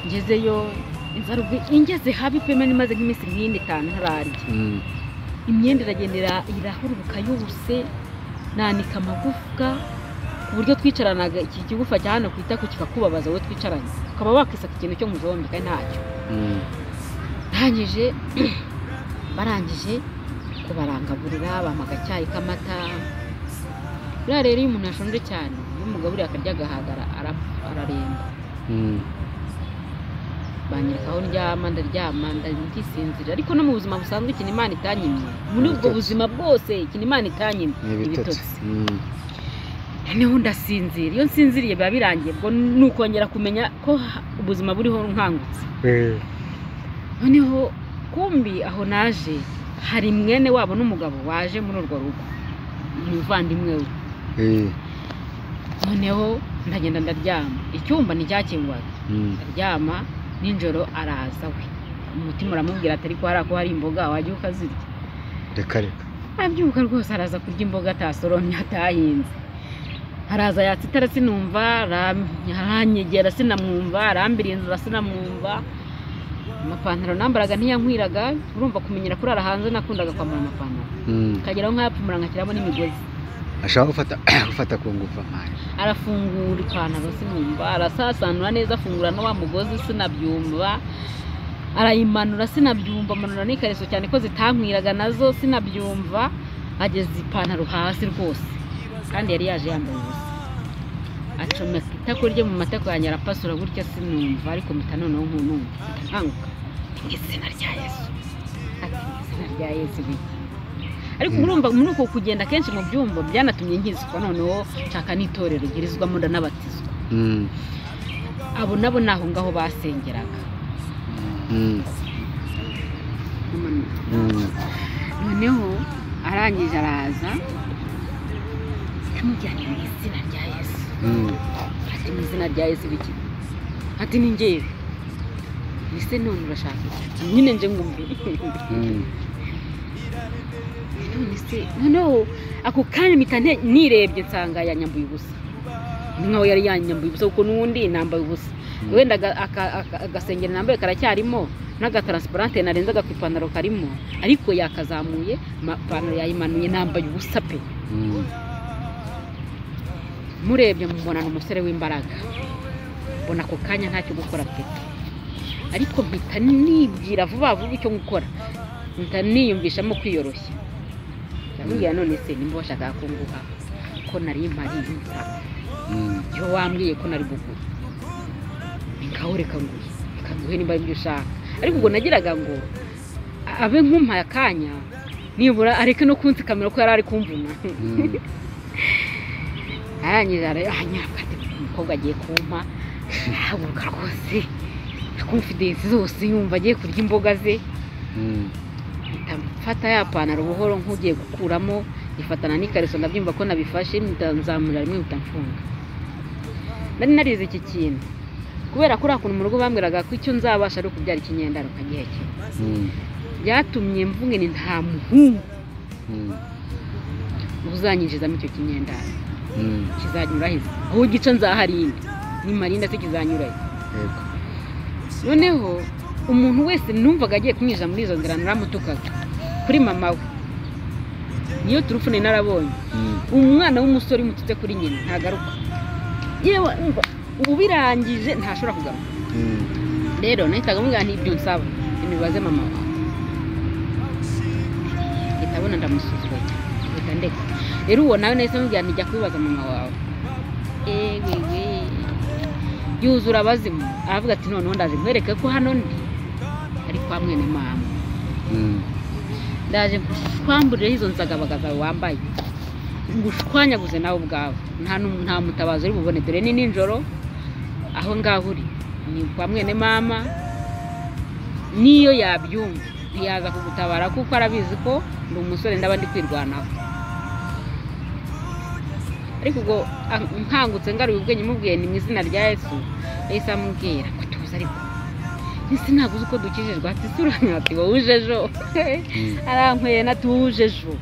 ngezeyo inzara ingeze habi pe, maze nk'iminsi nk'ine 5 ntararya. Imyenda iragendera irahuruka yose, nanika amagufwa Ku buryo twicaranaga iki kigufa cya hano ku itako kikakubabaza wowe twicaranye, ukaba wakisaka ikintu cyo mujombe kandi ntacyo. Ndangije barangije kubarangaburira, bampa agacyayi k'amata. Buriya rero iyo umuntu yashonje cyane, iyo umugaburiye akarya agahagara araremba. Banyereka aho ndyama, ndaryama ndisinzira. Ariko no mu buzima busanzwe ikintu Imana itanyimye, muri ubwo buzima bwose ikintu Imana itanyimye ni ibitotsi. Noneho ndasinzira, iyo nsinziriye biba birangiye, ubwo ni ukongera kumenya ko ubuzima buriho nkangutse. Noneho kumbi aho naje hari mwene wabo n'umugabo waje muri urwo rugo, umuvandimwe we. Noneho ndagenda ndaryama, icyumba nticyakingwaga, ndaryama. Nijoro araza we, umutima uramubwira ati ariko hariya ko hari imboga wajya ukazirya. Reka reka. Abyuka rwose araza kurya imboga atasoromye atahinze. Araza yatsa itara sinumva, aranyegera sinamwumva, arambirinzura sinamwumva. Amapantaro nambaraga ntiyankwiraga, urumva kumenyera kurara hanze nakundaga kwambara amapantaro. Akageraho nkayapfumura nkashyiramo n'imigozi. Ashaka gufata ku ngufu. Arafungura ipantaro sinumva, arasasanura neza afungura no wa mugozi sinabyumva, arayimanura sinabyumva, amanura n'ikariso cyane ko zitankwiraga nazo sinabyumva, ageza ipantaro hasi rwose kandi yari yaje yambaye ubusa. Acomeka itako rye mu matako yanjye arapasura gutya sinumva, ariko mpita noneho nkunumva nkanguka mu izina rya Yesu. Ati mu izina rya Yesu biki. Ariko urumva muri uko kugenda kenshi mu byumba byanatumye nkizwa, noneho nshaka n'itorero nkirizwamo ndanabatizwa. Abo nabo naho ngaho basengeraga. Noneho arangije araza ndamujyanye mu izina rya Yesu. Ati mu izina rya Yesu biki? Ati ni njyewe. Ese none urashaka iki? Nyine nje ngumve. None se noneho ako kanya mpita nirebye nsanga yanyambuye ubusa. Ni nkaho yari yanyambuye ubusa kuko n'ubundi nambaye ubusa. Wenda agasengeri nambaye karacyarimo n'agatransiparante narenzaga ku ipantaro karimo, ariko yakazamuye ipantaro yayimanuye nambaye ubusa pe. Murebye mubonana umusore w'imbaraga, mbona ako kanya ntacyo gukora pe. Ariko mpita nibwira vuba vuba icyo gukora, mpita niyumvishamo kwiyoroshya. Ndamubwira none se nimba washakaga kunguha ko nari mpari iyo wambwiye ko nari bugure, ngaho reka nguhe, reka nguhe nimba aribyo ushaka. Ariko ubwo nagiraga ngo abe nkumpaye akanya nibura areke no kunsikamira ko yari ari kumvuna. Arangije aranyabwa ati umukobwa agiye kumpa, ahaguruka rwose confidence zose yumva agiye kurya imboga ze. Mfata ya pantaro buhoro nk'ugiye gukuramo, ifatana n'ikariso ndabyumva ko nabifashe, nzamura rimwe mpita mfunga. Nari narize iki kintu kubera ko uriya kuntu mu rugo bambwiraga ko icyo nzabasha ari ukubyara ikinyendaro nkagihekenya. Byatumye mvuge ni nta muhungu uzanyinjizamo icyo kinyendaro kizanyura heza, aho gica nzaharinda nimarinda se kizanyurayo. Noneho umuntu wese numvaga agiye kumwinjiza muri izo nzira naramutukaga kuri mama we, niyo turufu nari narabonye. Umwana w'umusore umututse kuri nyina ntagaruka, yewe ubu birangije ntashobora kugaruka. Rero nahitaga mubwira nti ibyo nsaba ntibibaze mama wawe, ahita abona ndamusuzugura mpita ndeka. Rero uwo nawe nahise mubwira nti jya kubibaza mama wawe. Ewewe yuzura abazimu, aravuga ati noneho ndaje nkwereke ko hano ndi ari kwa mwene mama, ndaje ngushwamburire izo nzagabaga zawe wambaye, ngushwanyaguze nawe ubwawe, nta mutabazi uri bubone, dore ni nijoro aho ngaho uri ni kwa mwene mama, niyo yabyumva ntiyaza kugutabara kuko arabizi ko ndi umusore ndaba ndi kwirwanaho. Ariko ubwo nkangutse ngaruye ubwenge mubwiye ni mu izina rya Yesu, yahise amubwira ko tuzi ariko ese ntabwo uzi uko dukijijwe, ati ati wowe uje ejo, arankwena tuje ejo,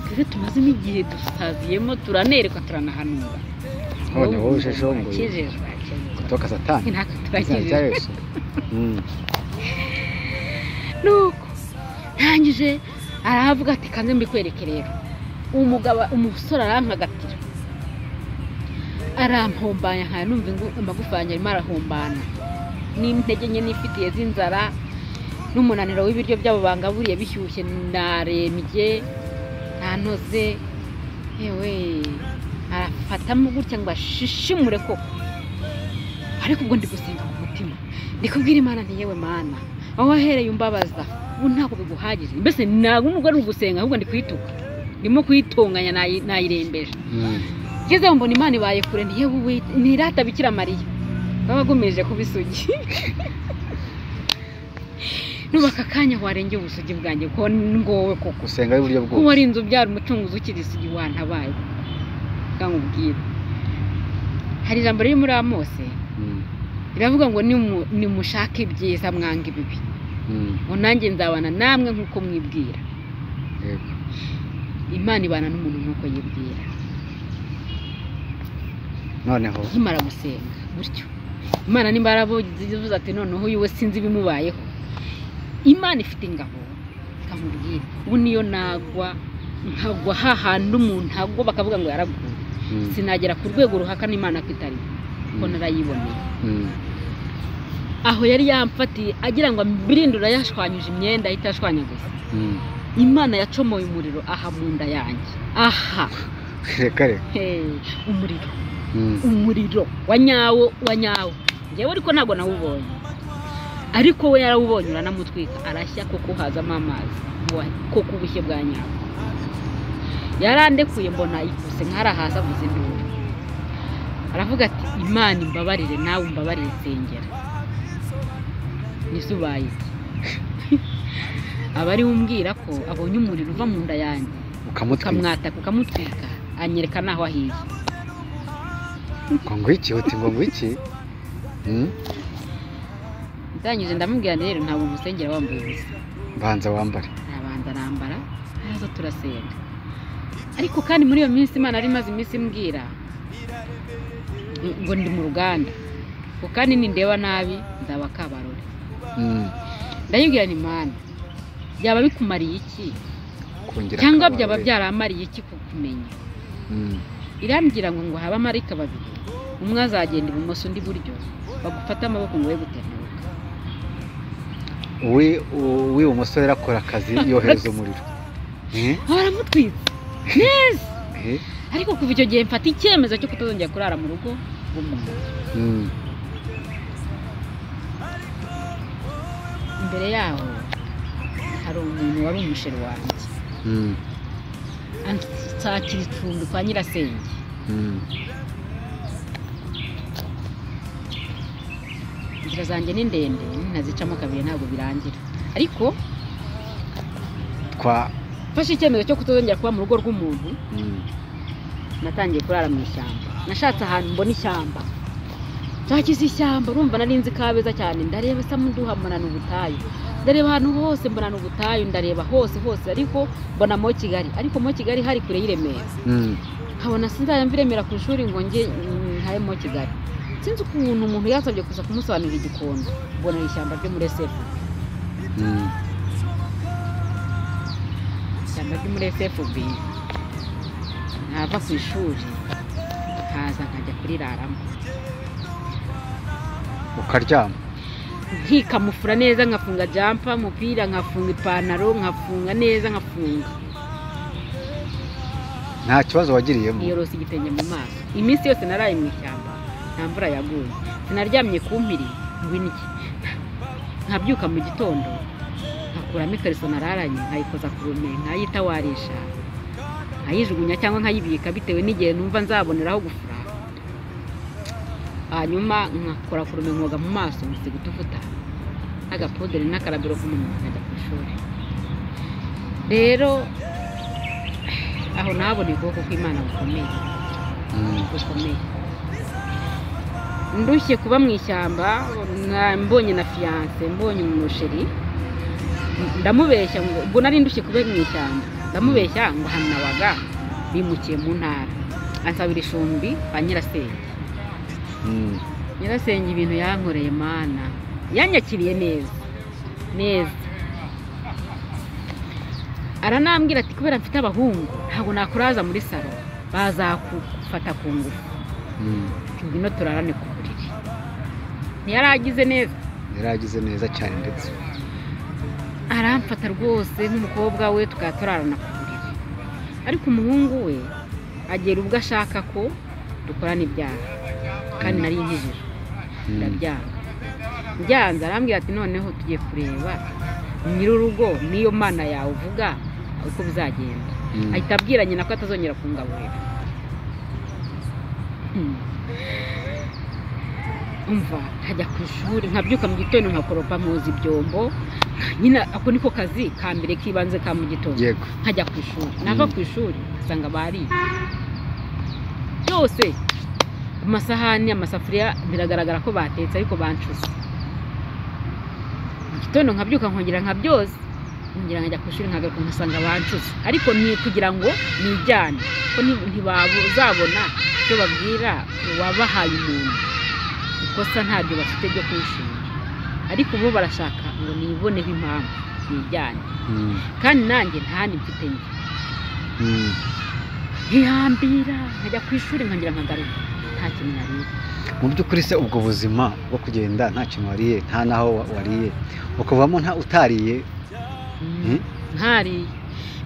twebwe tumazemo igihe dusaziyemo turanerekwa turanahanura. None wowe uje ejo ngo kutoka satani ntabwo turakijijwe. Nuko ntangije aravuga ati kanze mbikwereke rero. Umugabo umusore arampagatira Arampombanya nkaya numva amagufa yanjye arimo arahombana n'intege nke nifitiye z'inzara n'umunaniro w'ibiryo byabo bangaburiye bishyushye, narembye nanoze. Yewe arafatamo gutya ngo ashishimure koko. Ariko ubwo ndi gusenga mu mutima, ndi kubwira Imana nti yewe Mana, aho wahereye umbabaza ubu ntabwo biguhagije. Mbese ntabwo nubwo ari ugusenga, ahubwo ndi kwituka, ndimo kwitonganya, nayirembeje. Ngeze mbona Imana ibaye kure, nti yewe ntirata Bikira Mariya babagumirije kuba isugi. Nubaka akanya warengeye ubusugi bwanjye ko ngowe koko gusenga y'uburyo bwose, ko wari inzu byara umucunguzi ukiri isugi wantabaye. Nkubwira hari ijambo riri muri Amose riravuga ngo nimushake ibyiza mwanga ibibi, ngo nanjye nzabana namwe nk'uko mwibwira. Imana ibana n'umuntu nk'uko yibwira. Noneho nkimara gusenga gutyo, Imana nimba yaravuze ati noneho uyu we sinzi ibimubayeho. Imana ifite ingabo, ikamubwira ubu niyo nagwa nkagwa hahandi umuntu agwa bakavuga ngo yaraguye, sinagera ku rwego ruhakana Imana ko itari ko narayiboneye. Aho yari yamfatiye agira ngo ambirindura, yashwanyuje imyenda ahita ashwanyaguza. Imana yacomoye umuriro aha mu nda yanjye aha reka umuriro umuriro wa nyawo wa nyawo. Njyewe ariko ntabwo nawubonye, ariko we yarawubonye uranamutwika arashya kuko hazamo amazi koko ubushye bwa nyawo. Yarandekuye mbona ikuse nk'arahasa avuze induru, aravuga ati Imana imbabarire nawe umbabarire nsengera nisubaye iki. Aba ari umbwira ko abonye umuriro uva mu nda yanjye ukamwataka ukamutwika, anyereka naho ahiye. Ngo ngwiki uti ngo ngwiki. Ndangije ndamubwira rero ntabwo umusengera wambaye ubusa, banza wambare. Arabanza arambara, haza turasenga. Ariko kandi muri iyo minsi Imana yari imaze iminsi imbwira ngo ndi mu ruganda, ngo kandi nindeba nabi nzaba kabarore. Ndayibwira ni Mana, byaba bikumariye iki cyangwa byaba byaramariye iki kukumenya? Irambwira ngo ngo habe amarayika babiri, umwe azagenda ibumoso undi iburyo, bagufata amaboko ngo we gutenuka. Uw'ibumoso rero akora akazi yohereza umuriro. Baramutwitse neza. Ariko kuva icyo gihe mfata icyemezo cyo kutazongera kurara mu rugo rw'umuntu. Imbere yaho hari umuntu wari umusheri wanjye, ansakira icumbi kwa nyirasenge. Inzira zanjye ni ndende, ntazicamo kabiri ntabwo birangira. Ariko mfashe icyemezo cyo kutazongera kuba mu rugo rw'umuntu. Natangiye kurara mu ishyamba, nashatse ahantu mbona ishyamba, nshakisha ishyamba. Urumva nari nzi Kabeza cyane, ndareba Samuduha mbona ni ubutayu, ndareba ahantu hose mbona ni ubutayu, ndareba hose hose, ariko mbona mo Kigali. Ariko mo Kigali hari kure y'i Remera, nkabona sinzajya mva i Remera ku ishuri ngo njye ntahe mo Kigali. Sinzi ukuntu umuntu yansabye kuza kumusobanurira Igikondo, mbona ishyamba ryo muri SFB. Ishyamba ryo muri SFB, nkava ku ishuri nkaza nkajya kuriraramo. Ukaryama? Nkikamufura neza, nkafunga jampa, umupira, nkafunga ipantaro, nkafunga neza, nkafunga. Nta kibazo wagiriyemo? Niyorosa igitenge mu maso. Iminsi yose naraye mu ishyamba, nta mvura yaguye, sinaryamye ku mpiri ngo indye. Nkabyuka mu gitondo nkakuramo ikariso nararanye, nkayikoza ku rume, nkayitawarisha, nkayijugunya cyangwa nkayibika bitewe n'igihe numva nzaboneraho gufura. Hanyuma nkakora ku rume, nkoga mu maso, nkisiga utuvuta n'agapuderi n'akarabiro k'umunwa, nkajya ku ishuri. Rero aho nabonye ukuboko kw'Imana gukomeye gukomeye. Ndushye kuba mu ishyamba, mbonye na fiyanse, mbonye umusheri, ndamubeshya ngo ubwo nari ndushye kuba mu ishyamba, ndamubeshya ngo hano nabaga bimukiye mu ntara, ansabira icumbi kwa nyirasenge. Nyirasenge ibintu yankoreye Mana, yanyakiriye neza neza. Aranambwira ati kubera mfite abahungu ntabwo nakuraza muri salo, bazakufata ku ngufu. Ngwino turarane ku buriri. Ntiyaragize neza. Yaragize neza cyane ndetse. Aramfata rwose nk'umukobwa we tukaba turarana ku buriri. Ariko umuhungu we agera ubwo ashaka ko dukorana ibyaha kandi nari nkijijwe. Ndabyanga. Byanze arambwira ati noneho tugiye kureba nyir'urugo niyo mana yawe uvuga uko bizagenda. Ahita abwira nyina ko atazongera kungaburira. Umva nkajya ku ishuri nkabyuka mu gitondo nkakoropa mwoza ibyombo nyina ako niko kazi ka mbere k'ibanze ka mu gitondo. Nkajya ku ishuri nava ku ishuri nsanga bariye byose, amasahani amasafuriya biragaragara ko batetse ariko bancuze. Mu gitondo nkabyuka nkongera nkabyoza nkongera nkajya ku ishuri nkagaruka nkasanga bancuze, ariko ni kugira ngo nijyane ko ntibazabona icyo babwira uwabahaye umuntu. Ikosa ntabyo bafite ryo kunshinja, ariko bo barashaka ngo niboneho impamvu nijyane. Kandi nanjye ntahandi mfite njye. Nkihambira nkajya ku ishuri nkongera nkagaruka nta kintu nariye. Mu by'ukuri se ubwo buzima bwo kugenda nta kintu wariye, nta naho wariye, ukavamo nta utariye? Ntariye.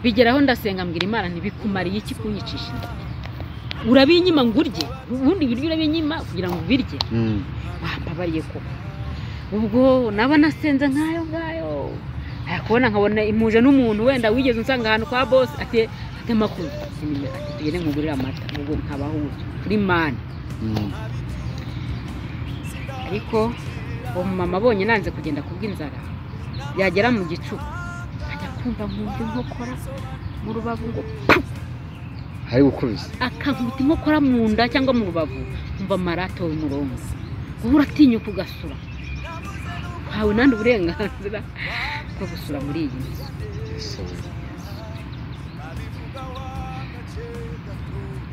Bigeraho ndasenga mbwira Imana ntibikumariye iki kunyicisha inzara? Urabinyima ngo urye, ubundi ibiryo urabinyima kugira ngo ubirye. Wambabariye koko. Ubwo naba nasenze nkayo ngayo, kubona nkabona impuje n'umuntu wenda wigeze unsanga ahantu kwa boss ati amakuru ati tugende nkugurire amata, ubwo nkabaho gutyo kuri mani. Ariko uwo mama abonye nanze kugenda kubw'inzara, yagera mu gicuku ajya kumva nkumva inkokora mu rubavu ngo hari gukubise, akankubita inkokora mu nda cyangwa mu rubavu, nkumva amarato umurongo. Ubu uratinyuka ugasura, hawe nandi uburenganzira bwo gusura muri iyi nzu.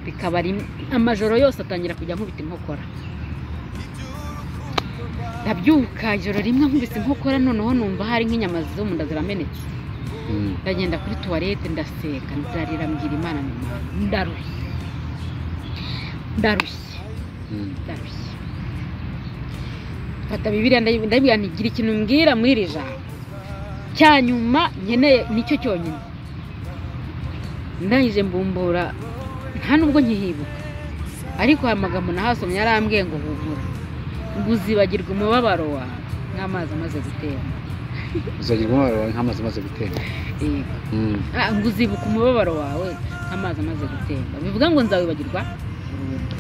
Bikaba amajoro yose atangira kujya nkubita inkokora. Ndabyuka ijoro rimwe nkubise inkokora, noneho numva hari nk'inyama zo mu nda ziramenetse. Ndagenda kuri tuwarete ndaseka ndarira mbwira Imana ni Imana, ndarushye ndarushye ndarushye. Mfata Bibiliya ndabwira nti gira ikintu mbwira muri iri jambo cya nyuma nkeneye nicyo cyonyine. Ndangije mbumbura nta nubwo nkihibuka, ariko aya magambo nahasomye yarambwiye ngo humura, ngo uzibagirwe umubabaro wawe nk'amazi amaze gutemba. Uzibagirwa umubabaro wawe nk'amazi amaze gutemba. Yego. Ngo uzibuka umubabaro wawe nk'amazi amaze gutemba, bivuga ngo nzawibagirwa burundu.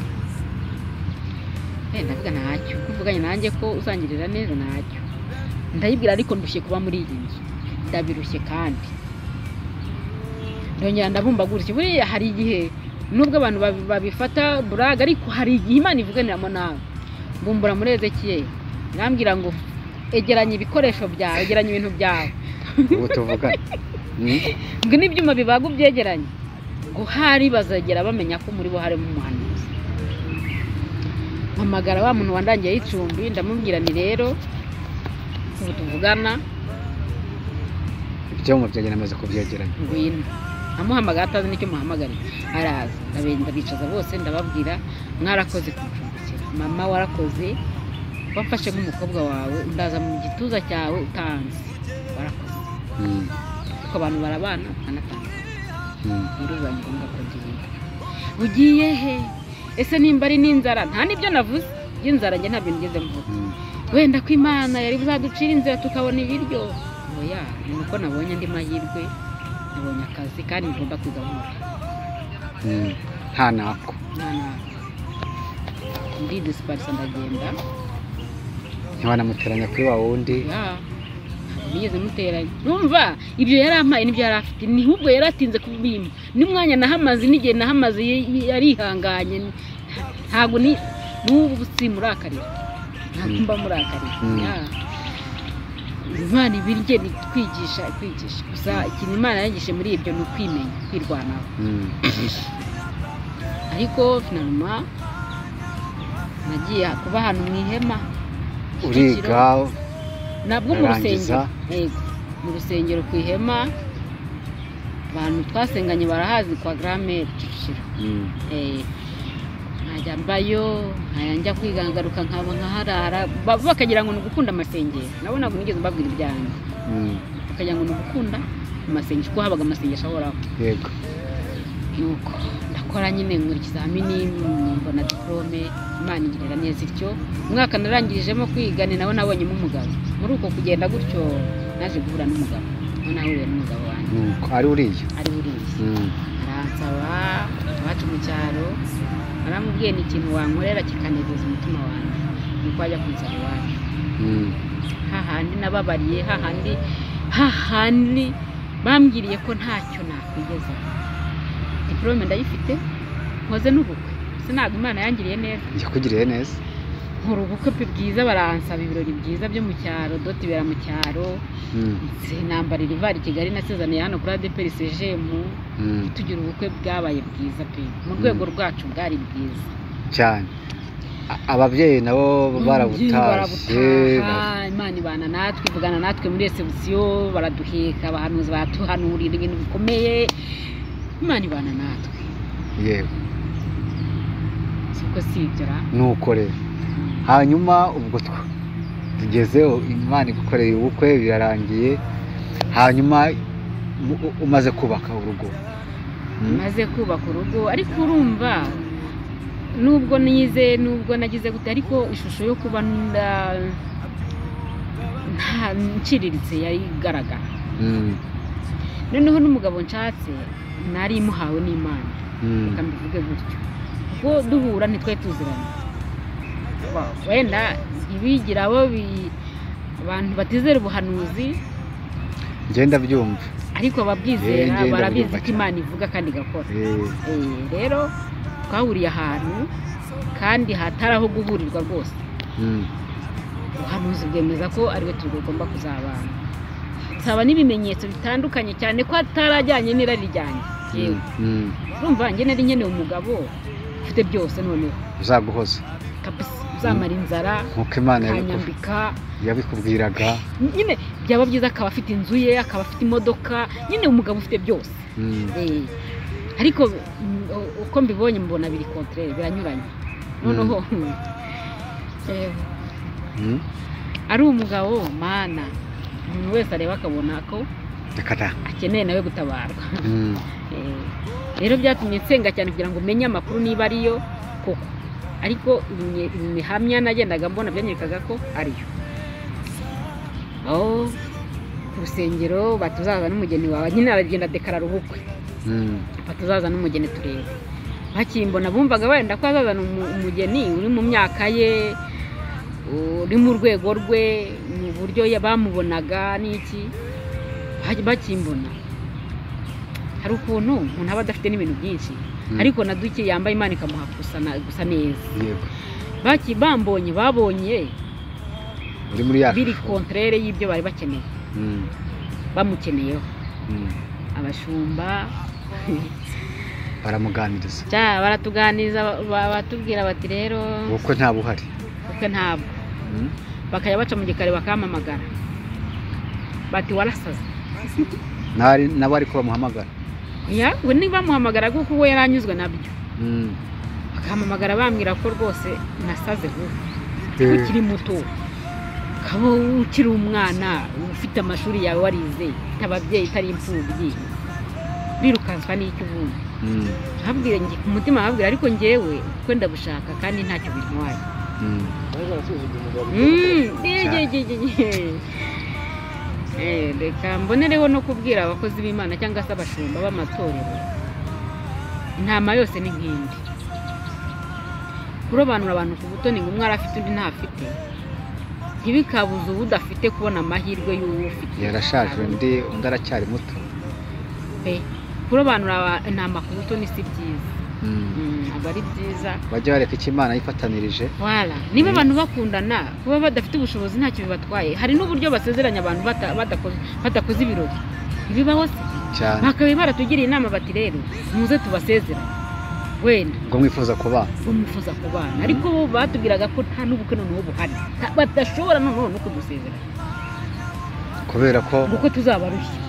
Ndavuga ntacyo, kuvuganye nanjye ko uzangirira neza ntacyo. Ndayibwira ariko ndushye kuba muri iyi nzu, ndabirushye kandi ndongera ndabumba gutya. Buriya hari igihe nubwo abantu babifata buraga, ariko hari igihe Imana ivuganiramo nawe. Mbumbura muri Ezekiyeli irambwira ngo egeranya ibikoresho byawe, egeranya ibintu byawe. Ubu tuvugana ngo n'ibyuma bibaga ubyegeranye, ngo hari bazagera bamenya ko muri bo harimo umuhanuzi. Mpamagara wa muntu wandangiye y'icumbi, ndamubwira ni rero ubu tuvugana ibyuma byanjye namaze kubyegeranya, ngwino. Amuhamagara atazi n'icyo muhamagariye, araza. Ndabicaza bose ndababwira mwarakoze kuncumbikira, mama warakoze, wafashe nk'umukobwa wawe undaza mu gituza cyawe utanze, warakoze. Kuko abantu barabana bakanatandukana. Rero biba ngombwa ko ngenda. Ugiye he? Ese nimba ari n'inzara? Nta n'ibyo navuze by'inzara, njye ntabyo nigeze mvuga. Wenda ko Imana yari buzaducira inzira tukabona ibiryo. Oya, ni uko nabonye andi mahirwe, nabonye akazi kandi ngomba kwiga nkora. Nta nako. Nta nako. Ndidisiparisa ndagenda. Ntiwanamuteranya kuri wa wundi? Nigeze muteranya. Numva ibyo yarampaye n'ibyo yari afite, ni ahubwo yaratinze kubimpa. N'umwanya nahamaze n'igihe nahamaze yarihanganye. Ntabwo ni n'ubu simurakarira. Ntabwo mba murakarira. Imana ibirye ni kwigisha, kwigisha. Gusa ikintu Imana yanyigishe muri ibyo ni ukwimenya, kwirwanaho. Ariko finalement nagiye kuba ahantu mu ihema. Uriga nabwo mu rusengero. Yego, mu rusengero ku ihema, abantu twasenganye barahazi kwa Grand-mère Kicukiro. Nkajya mbayo, nkajya njya kwiga ngaruka nkaba nkaharara, bakagira ngo ni ugukunda amasengesho. Nabo ntabwo nigeze mbabwira ibyanjye. Bakagira ngo ni ugukunda amasengesho, kuko habaga amasengesho ahoraho. Yego. Nuko ndakora nyine, nkora ikizamini, mbona diplome, Imana ingirira neza ityo. Umwaka narangirijemo kwiga ni nawo nabonyemo umugabo. Muri uko kugenda gutyo naje guhura n'umugabo. Aho nahuriye n'umugabo wanjye. Nuko ari uriya. Ari uriya. Aransaba iwacu mu cyaro, aramubwiye ni ikintu wankorera kikanezeza umutima wanjye. Nuko ajya kunsaba iwacu. Hahandi nababariye, hahandi bambwiriye ko ntacyo nakwigezaho. Diplome ndayifite, nkoze n'ubukwe. Sinaga Imana yangiriye neza. Yakugiriye neza. Nkora ubukwe pe bwiza, baransaba ibirori byiza byo mu cyaro, doti ibera mu cyaro. Sinambarira ivari Kigali nasezaniye hano kuri ADEPR CGM. Tugira ubukwe bwabaye bwiza pe. Mu rwego rwacu bwari bwiza cyane. Ababyeyi nabo barabutashye. Imana ibana natwe, ivugana natwe muri reception, baraduheka, abahanuzi baratuhanurira ibintu bikomeye. Imana ibana natwe. Yego. Siko sibyo ra? Nuko rero. Hanyuma ubwo tugezeho, Imana igukoreye ubukwe birarangiye, hanyuma umaze kubaka urugo. Maze kubaka urugo, ariko urumva nubwo nize, nubwo nagize gute, ariko ishusho yo kuba nta nciriritse yari igaragara. Noneho n'umugabo nshatse nari muhawe n'Imana. Reka mbivuge gutyo, kuko duhura ntitwari tuziranye. Wenda ntibigira abo abantu batizera ubuhanuzi. Ngenda byumva, ariko ababwizera barabizi ko Imana ivuga kandi igakora. Rero twahuriye ahantu kandi hatari aho guhurirwa rwose. Ubuhanuzi bwemeza ko ariwe tugomba kuzabana. Nsaba n'ibimenyetso bitandukanye cyane ko atarajyanye n'irari ryanjye. Yewe urumva njye nari nkeneye umugabo ufite byose, noneho uzaguhoza kabisa, uzamara inzara nkuko Imana yabikubwiraga. Nyine byaba byiza akaba afite inzu ye, akaba afite imodoka, nyine umugabo ufite byose. Ariko uko mbibonye mbona biri contraire, biranyuranye. Noneho ari umugabo mana umuntu wese areba akabona ko akeneye nawe gutabarwa. Rero byatumye nsenga cyane kugira ngo menye amakuru niba ariyo koko, ariko imihamya nagendaga mbona byanyerekaga ko ariyo. Aho ku rusengero batuzaza n'umugeni wawe, nyine aragenda dekarara ubukwe. Batuzaza n'umugeni turebe. Bakimbona bumvaga wenda ko azazana umugeni uri mu myaka ye, uri mu rwego rwe, mu buryo bamubonaga n'iki. Bakimbona hari ukuntu umuntu aba adafite n'ibintu byinshi, ariko na duke yambaye Imana ikamuha gusa neza. Baki bambonye babonye uri muri ya biri contraire y'ibyo bari bakeneye. Bamukeneyeho. Abashumba baramuganiriza. Cya baratuganiriza, batubwira bati rero ubukwe nta buhari. Ubukwe ntabwo. Bakajya baca mu gikari bakampamagara. Bati warasaze. Nari nabo ariko bamuhamagara. Ya, we niba bamuhamagara kuko we yaranyuzwe nabyo. Bakampamagara bambwira ko rwose nasaze vuba. Ukiri muto, kaba ukiri umwana, ufite amashuri yawe warize, ufite ababyeyi utari imfubyi, birukanswa n'icyo ubundi. Babwira nge ku mutima, babwira ariko njyewe kuko ndabushaka kandi ntacyo bintwaye. Reka mbonereho no kubwira abakozi b'Imana cyangwa se abashumba b'amatorero, intama yose ni nk'indi. Kurobanura abantu ku butoni ngo umwe arafite undi ntafite, ntibikabuze ubudafite kubona amahirwe y'uwo ufite. Yarashaje undi aracyari muto. Kurobanura intama ku butoni si byiza. Ntabwo ari byiza. Bajya bareka icyo Imana yifatanirije. Wala, niba abantu bakundana kuba badafite ubushobozi ntacyo bibatwaye. Hari n'uburyo basezeranya abantu badakoze ibirori. Ibibaho se cyane. Bakabe baratugiriye inama bati rero muze tubasezeranye, wenda ngo mwifuza kubana, ngo mwifuza kubana. Ariko bo batubwiraga ko nta n'ubukwe noneho buhari, badashobora noneho no kudusezeranya kubera ko kuko tuzabarushya,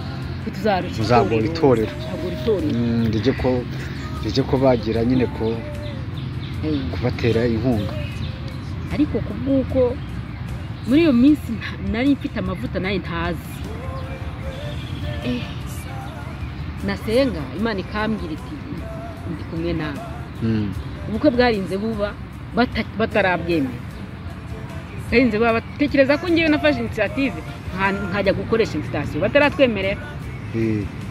ko tuzarushya muzagora itorero, muzagora itorero. Rijye ko bagira nyine ko Kubatera inkunga. Ariko kubw'uko muri iyo minsi nari mfite amavuta nayo ntazi, nasenga Imana ikambwira iti ndi kumwe nawe. Ubukwe bwarinze buba batarabwemera, bwarinze buba batekereza ko ngewe nafashe initiative nkajya gukoresha invitation bataratwemerera,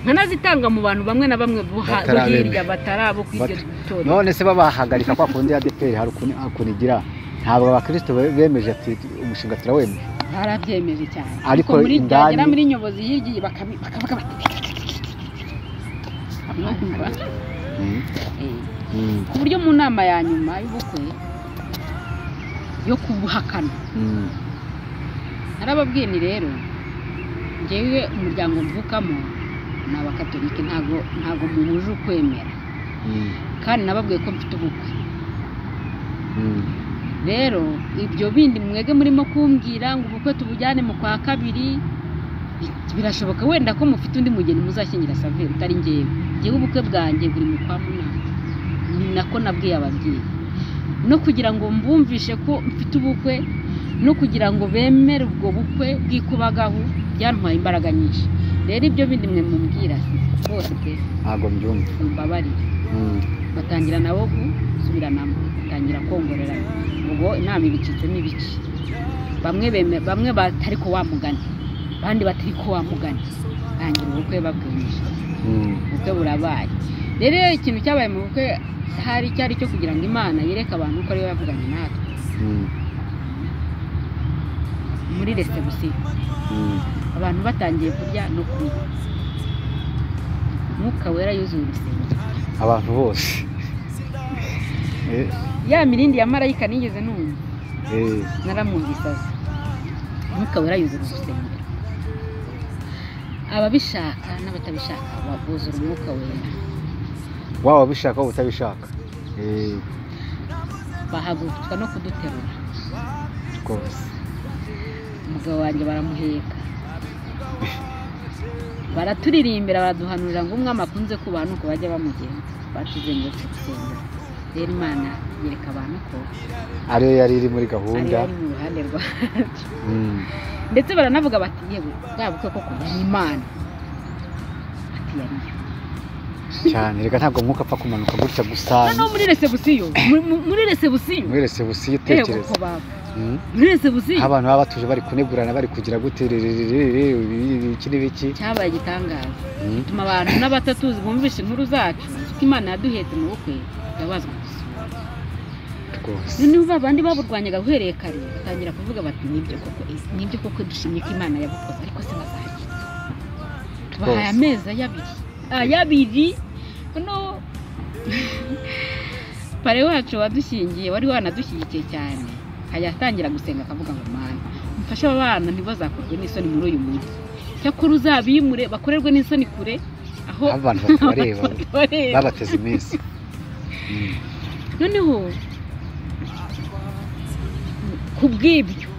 nkanazitanga mu bantu bamwe na bamwe bo hirya batarabo kw'iryo torero. None se babahagarika kwa kundi ya ADEPR hari ukuntu igira, ntabwo abakristo bemeje ati umushinga turawemeye, barabyemeje cyane, ariko muri byagera muri nyobozi hirya bakavuga bati ku buryo mu nama ya nyuma y'ubukwe yo kubuhakana narababwiye ni rero ngewe umuryango mvukamo ni abakatolike, ntago muhuje ukwemera, kandi nababwiye ko mfite ubukwe. Rero ibyo bindi mwege murimo kumbwira ngo ubukwe tubujyane mu kwa kabiri, birashoboka wenda ko mufite undi mugeni muzashyingira Saveri utari ngewe. Ngewe ubukwe bwanjye buri mu kwa munani, ni nako nabwiye ababyeyi, no kugira ngo mbumvishe ko mfite ubukwe, no kugira ngo bemere ubwo bukwe bw'ikubagahu byantwaye imbaraga nyinshi. Rero ibyo bindi mwe mumbwira rwose pe ntabwo mbyumva, mumbabarire. Batangira nabo gusubiranamo, batangira kongorerana, ubwo inama ibicitsemo ibice, bamwe batari ko wamugana, abandi batari ko wamugana, tangira ubukwe babwemeje, ubukwe burabaye. Rero ikintu cyabaye mu bukwe hari cyari cyo kugira ngo Imana yereke abantu ko ariyo yavuganye natwe muri resebusiyo. Abantu batangiye kurya no kunywa, Mwuka Wera yuzuye urusengero, abantu bose. Ya mirindi ya marayika nigeze numva, naramwumvise aza. Mwuka Wera yuzuye urusengero, ababishaka n'abatabishaka buzura Umwuka Wera. Waba ubishaka waba utabishaka, bahagurutswa no kuduterura rwose. Umugabo wanjye baramuheka, baraturirimbira, baraduhanurira ngo umwami akunze kubaha nuko bajya bamugenza, batuzengurutse urusengero. Rero Imana yereka abantu ko ariyo yari iri muri gahunda, ariyo mu ruhande rwacu. Ndetse baranavuga bati yewe bwa bukwe koko ni Imana, ati yariyo cyane. Reka ntabwo Mwuka apfa kumanuka gutya gusa. No muri resebusiyo, muri resebusiyo, muri resebusiyo utekereza muri resebusiyo abantu baba batuje bari kunegurana, bari kugira gute iki n'ibiki, cyabaye igitangaza bituma abantu n'abatatuzi bumvishe inkuru zacu ko Imana yaduhetse mu bukwe bakabazwa gusura rwose. Noneho babandi baburwanyaga uhereye kare batangira kuvuga bati nibyo koko, nibyo koko dushimye ko Imana yabukoze, ariko se bazagira tubahaye amezi ayabiri. No pare wacu wadushyingiye wari wanadushyigikiye cyane, akajya atangira gusenga akavuga ngo Mana umfashe aba bana ntibazakorwe n'isoni muri uyu mujyi, cyakora uzabimure bakorerwe n'isoni kure aho abantu batabareba babateze iminsi. Noneho kubw'ibyo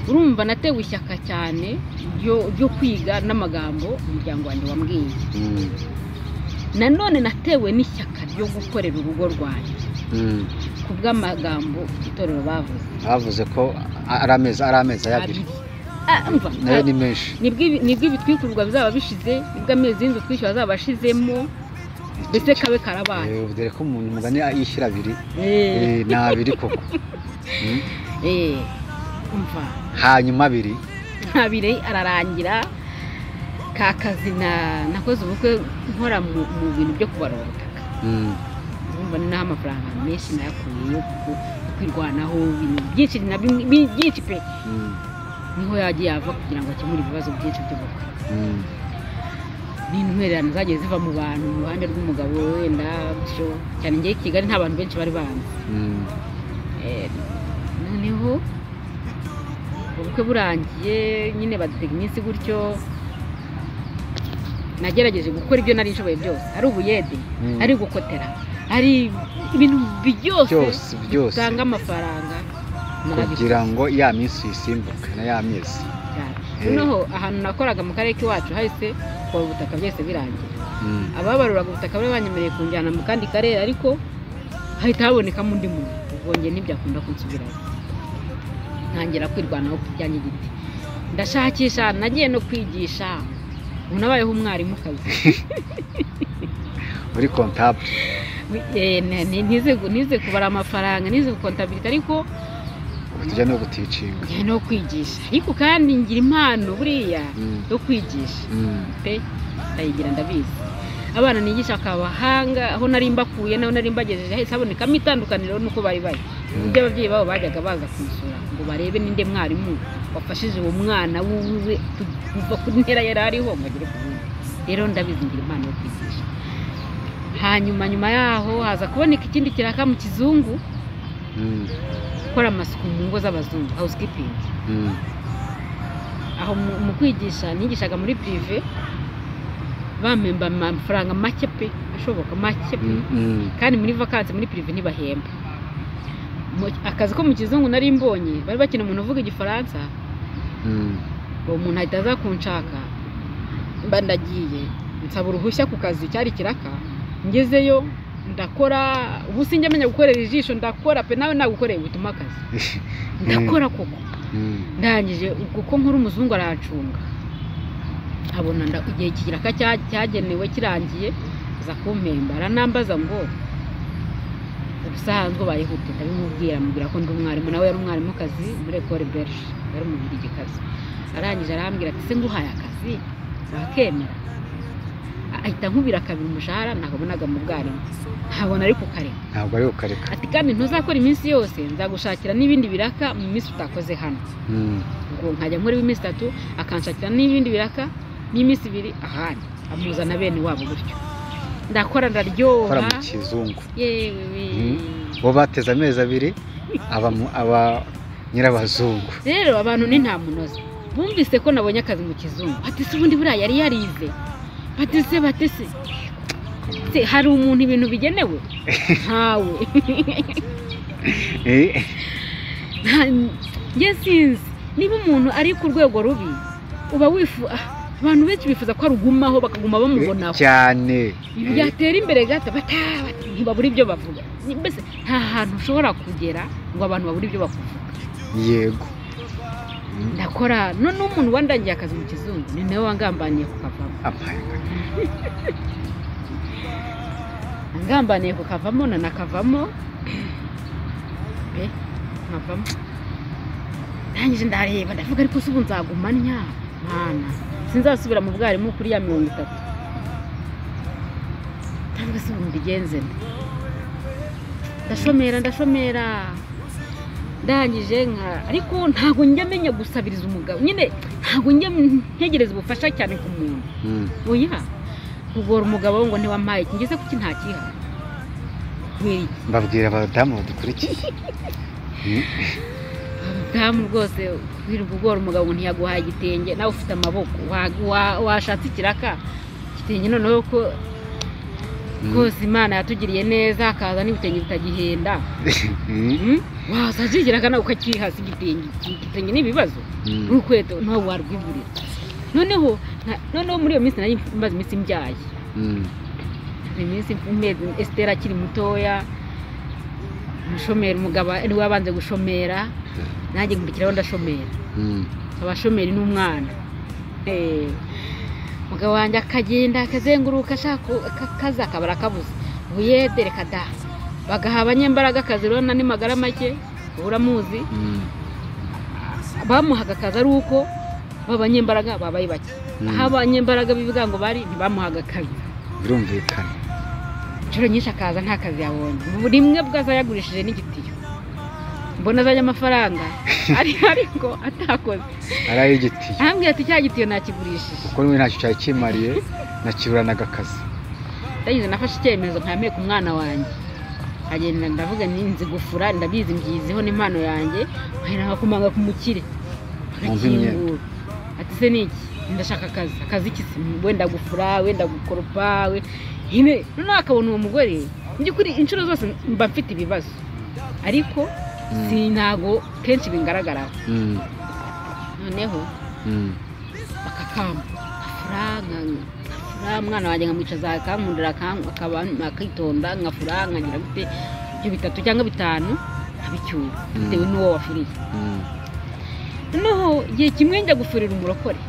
urumva natewe ishyaka cyane ryo kwiga n'amagambo umuryango wanjye wambwiye. Nanone natewe n'ishyaka ryo gukorera urugo rwanjye kubw'amagambo itorero bavuze ko ari amezi ayabiri, nayo ni menshi, nibwo ibitwikurwa bizaba bishize, nibwo amezi y'inzu twishyura azaba ashizemo, mbese kabe karabaye. Dore ko umuntu mugani yishyura abiri, ni abiri koko. Umva hanyuma abiri ararangira. Ka kazi nakoze ubukwe nkora mu bintu byo kubarura ubutaka, urumva ni naho amafaranga menshi nayakuye yo kwirwanaho, ibintu byinshi na byinshi pe, niho yagiye ava kugira ngo akemure ibibazo byinshi by'ubukwe. N'intwererano zagiye ziva mu bantu mu ruhande rw'umugabo wenda gutyo cyane. Ngewe i Kigali nta bantu benshi bari banzi. Noneho ubukwe burangiye nyine badutega iminsi gutyo, nagerageje gukora ibyo nari nshoboye byose, ari ubuyede, ari gukotera, ari ibintu byose bitanga amafaranga kugira ngo ya minsi isimbuke na ya mezi. Noneho ahantu nakoraga mu karere k'iwacu hahise kubara ubutaka byose birangira. Ababaruraga ubutaka bari banyemereye kunjyana mu kandi karere, ariko Hahita habonekamo undi muntu. Ubwo njye ntibyakunda kunsubirayo, ntangira kwirwanaho ku byanjye giti, ndashakisha, nagiye no kwigisha, ubu nabayeho umwarimukazi. Muri comptable? Nize kubara amafaranga, nize comptabilité, ariko ubu tujya no guticinga. Njya no kwigisha, ariko kandi ngira impano buriya yo kwigisha pe, ndayigira, ndabizi. Abana nigisha akabahanga, aho nari mbakuye naho nari mbagejeje hahise habonekamo itandukaniro n'uko bari bari, ibyo ababyeyi babo bajyaga baza kumusura ngo barebe ninde mwarimu wafashije uwo mwana wiwe kuva ku ntera yari ariho ngo agere ku wundi. Rero ndabizi, ngira impano yo kwigisha. Hanyuma nyuma yaho haza kuboneka ikindi kiraka mu kizungu, gukora amasuku mu ngo z'abazungu, housekeeping. Aho mu kwigisha, nigishaga muri privé, bampemba amafaranga make pe, ashoboka make pe. Kandi muri vacances muri privé ntibahemba. Akazi ko mu kizungu nari mbonye, bari bakina umuntu uvuga Igifaransa. Uwo muntu ahita aza kunshaka, mba ndagiye, nsaba uruhushya ku kazi, cyari kiraka. Ngezeyo ndakora, ubu sinjya menya gukorera ijisho, ndakora pe, nawe nagukoreye butuma akazi, ndakora koko. Ndangije kuko nkuru, umuzungu arancunga, abona igihe ikiraka cyagenewe kirangiye, aza kumpemba, aranambaza ngo ubusanzwe bayihute. Ndabimubwira, mubwira ko ndi umwarimu, nawe yari umwarimukazi muri École Belge, yari Umubirigikazi. Arangije arambwira ati: "Se nguhaye akazi wakemera?" Ahita nkubira kabiri umushahara ntabonaga mu bwarimu, ntabona ari kukareka. Ntabwo ari ukareka. Ati: "Kandi ntuzakora iminsi yose, nzagushakira n'ibindi biraka mu minsi utakoze hano." Ubwo nkajya nkora iminsi 3, akanshakira n'ibindi biraka n'iminsi 2 ahandi, amuzana bene wabo gutyo, ndakora ndaryoha. Gukora mu kizungu. Yewe we. Bo bateze amezi 2, aba nyirabazungu. Rero abantu ni nta munoza, bumvise ko nabonye akazi mu kizungu, bati: "Se ubundi buriya yari yarize?" Bati se, bati se, se hari umuntu ibintu bigenewe? Ntawe. Njye sinzi niba umuntu ari ku rwego rubi, uba wifu abantu benshi bifuza ko arugumaho, bakaguma bamubonaho. Cyane. Byatera imbere gato ntibabura ibyo bavuga. Mbese nta hantu ushobora kugera ngo abantu babure ibyo bakuvuga. Yego. Ndakora, none umuntu wandangiye akazi mu kizungu ni nawe wangambaniye kukavamo. Ampaye. Angambaniye kukavamo, nanakavamo pe, nkavamo. Ndangije ndareba, ndavuga: "Ariko se ubu nzaguma ntya? Mwana, sinzasubira mu bwarimu kuri ya 30." Ndavuga: "Se ubu mbigenze nte?" Ndashomera, ndashomera. Ndangije nka, ariko ntabwo njya menya gusabiriza umugabo nyine, ntabwo njya ntegereza ubufasha cyane ku muntu. Oya, kugora umugabo ngo ntiwampaye iki, ngeze kuki ntakiha, kubera iki? Mbabwira abadamu badukurikiye. Abadamu rwose, kwirirwa ugora umugabo ngo ntiyaguhaye igitenge, nawe ufite amaboko, washatse ikiraka, igitenge noneho ko rwose Imana yatugiriye neza, hakaza n'ibitenge bitagihenda. Waza ikiraka nawe ukakihaza igitenge, igitenge ni ibibazo? Urukweto ntawe warwigurira. Noneho muri iyo minsi nari maze iminsi mbyaye, iminsi Esitera akiri mutoya, umushomeri, umugabo niwe wabanje gushomera, nanjye nkurikiraho ndashomera. Abashomeri n'umwana. Umugabo wanjye akagenda akazenguruka ashaka akazi, akabara akabuze, ubuyede reka da, bagaha abanyembaraga akazi. Urabona ni magara make, uramuzi. Bamuhaga akazi ari uko b'abanyembaraga babaye bake. Aho abanyembaraga b'ibigango bari, ntibamuhaga akazi. Birumvikana. Inshuro nyinshi akaza nta kazi yabonye. Rimwe bwo aza yagurishije n'igitiyo, mbona azanye amafaranga ariko atakoze. Ari ay'igitiyo. Arambwira ati: "Cya gitiyo nakigurishije." Kuko we ntacyo cyari kimariye, nakiburanaga akazi. Ndagize, nafashe icyemezo nkameka umwana wanjye, agenda, ndavuga nti nzi gufura, ndabizi, mbyiziho n'impano yanjye, nkahera nkakomanga ku mukire Wumva imyenda. agakingura, ati: "Se ni iki?" "Ndashaka akazi." "Akazi iki se?" "Wenda gufura, wenda gukoropa." We nyine noneho akabona uwo mugore. Mu by'ukuri inshuro zose mba mfite ibibazo, ariko si ntago kenshi bingaragaraho. Noneho bakakamba, nkafura, nkafura umwana wanjye, nkamwicaza, akankundira, akitonda, nkafura, nkagira gute. Ibyo 3 cyangwa 5 abicyura bitewe n'uwo wafuriye. Noneho igihe kimwe njya gufurira umurokore,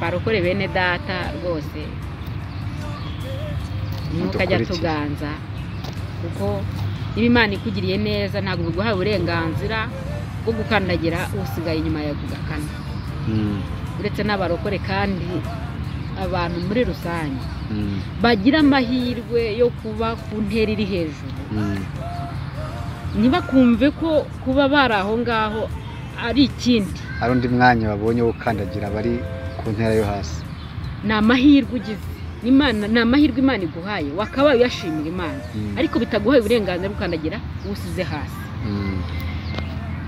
barokore bene data rwose ntukajya tuganza, kuko niba Imana ikugiriye neza ntabwo biguha uburenganzira bwo gukandagira usigaye inyuma yawe kugakana. Uretse n'abarokore kandi abantu muri rusange bagira amahirwe yo kuba ku ntera iri hejuru, ntibakumve ko kuba bari aho ngaho ari ikindi, ari undi mwanya babonye wo gukandagira bari ku ntera yo hasi. Ni amahirwe ugize Imana, ni amahirwe Imana iguhaye, wakabaye uyashimira Imana, ariko bitaguhaye uburenganzira bwo gukandagira usize hasi.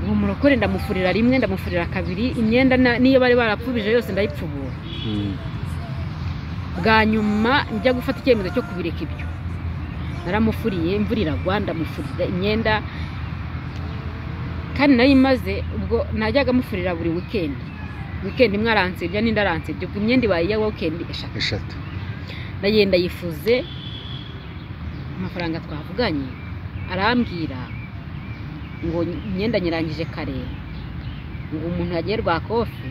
Uwo murokore ndamufurira rimwe, ndamufurira kabiri, imyenda niyo bari barapfubije yose ndayipfubura. Bwa nyuma njya gufata icyemezo cyo kubireka ibyo, naramufuriye imvura iragwa, ndamufurira imyenda kandi nari maze ubwo najyaga mufurira buri weekend. Weekend imwe aransibya n'indi aransibya, ubwo imyenda ibaye iya weekend eshatu. Ndagenda yifuze amafaranga twavuganye, arambwira ngo imyenda nyirangije kare, ngo umuntu yagiye Rwakofi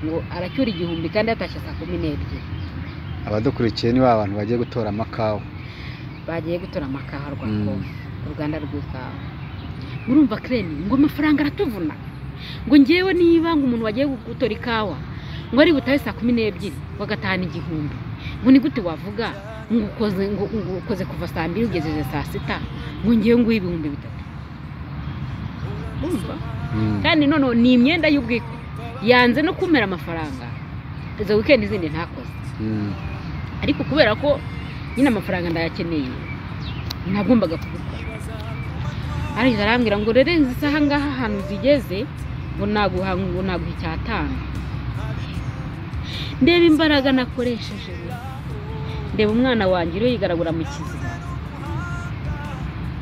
ngo aracyura 1000 kandi yatashye saa 12. Abadukurikiye ni ba bantu bagiye gutora amakawa, bagiye gutora amakawa Rwakofi, uruganda rw'ikawa. Urumva kreni ngo amafaranga aratuvuna, ngo ngewe niba ngo umuntu wagiye gutora ikawa ngo ari butahe saa 12 bagatahana 1000, ngo ni gute wavuga ngo ukoze kuva saa 2 ugejeje saa 6 ngo ngewe nguhe 3000? Urumva? Kandi none ni imyenda y'ubwiko yanze no kumera amafaranga izo weekend izindi ntakoze. Ariko kubera ko nyine amafaranga ndayakeneye nagombaga kubikora. Ariko arambwira ngo rero izi saha ngaha ahantu zigeze ngo naguha 5. Ndeba imbaraga nakoresheje, ndeba umwana wanjye uriyo yigaragura mu kiziba,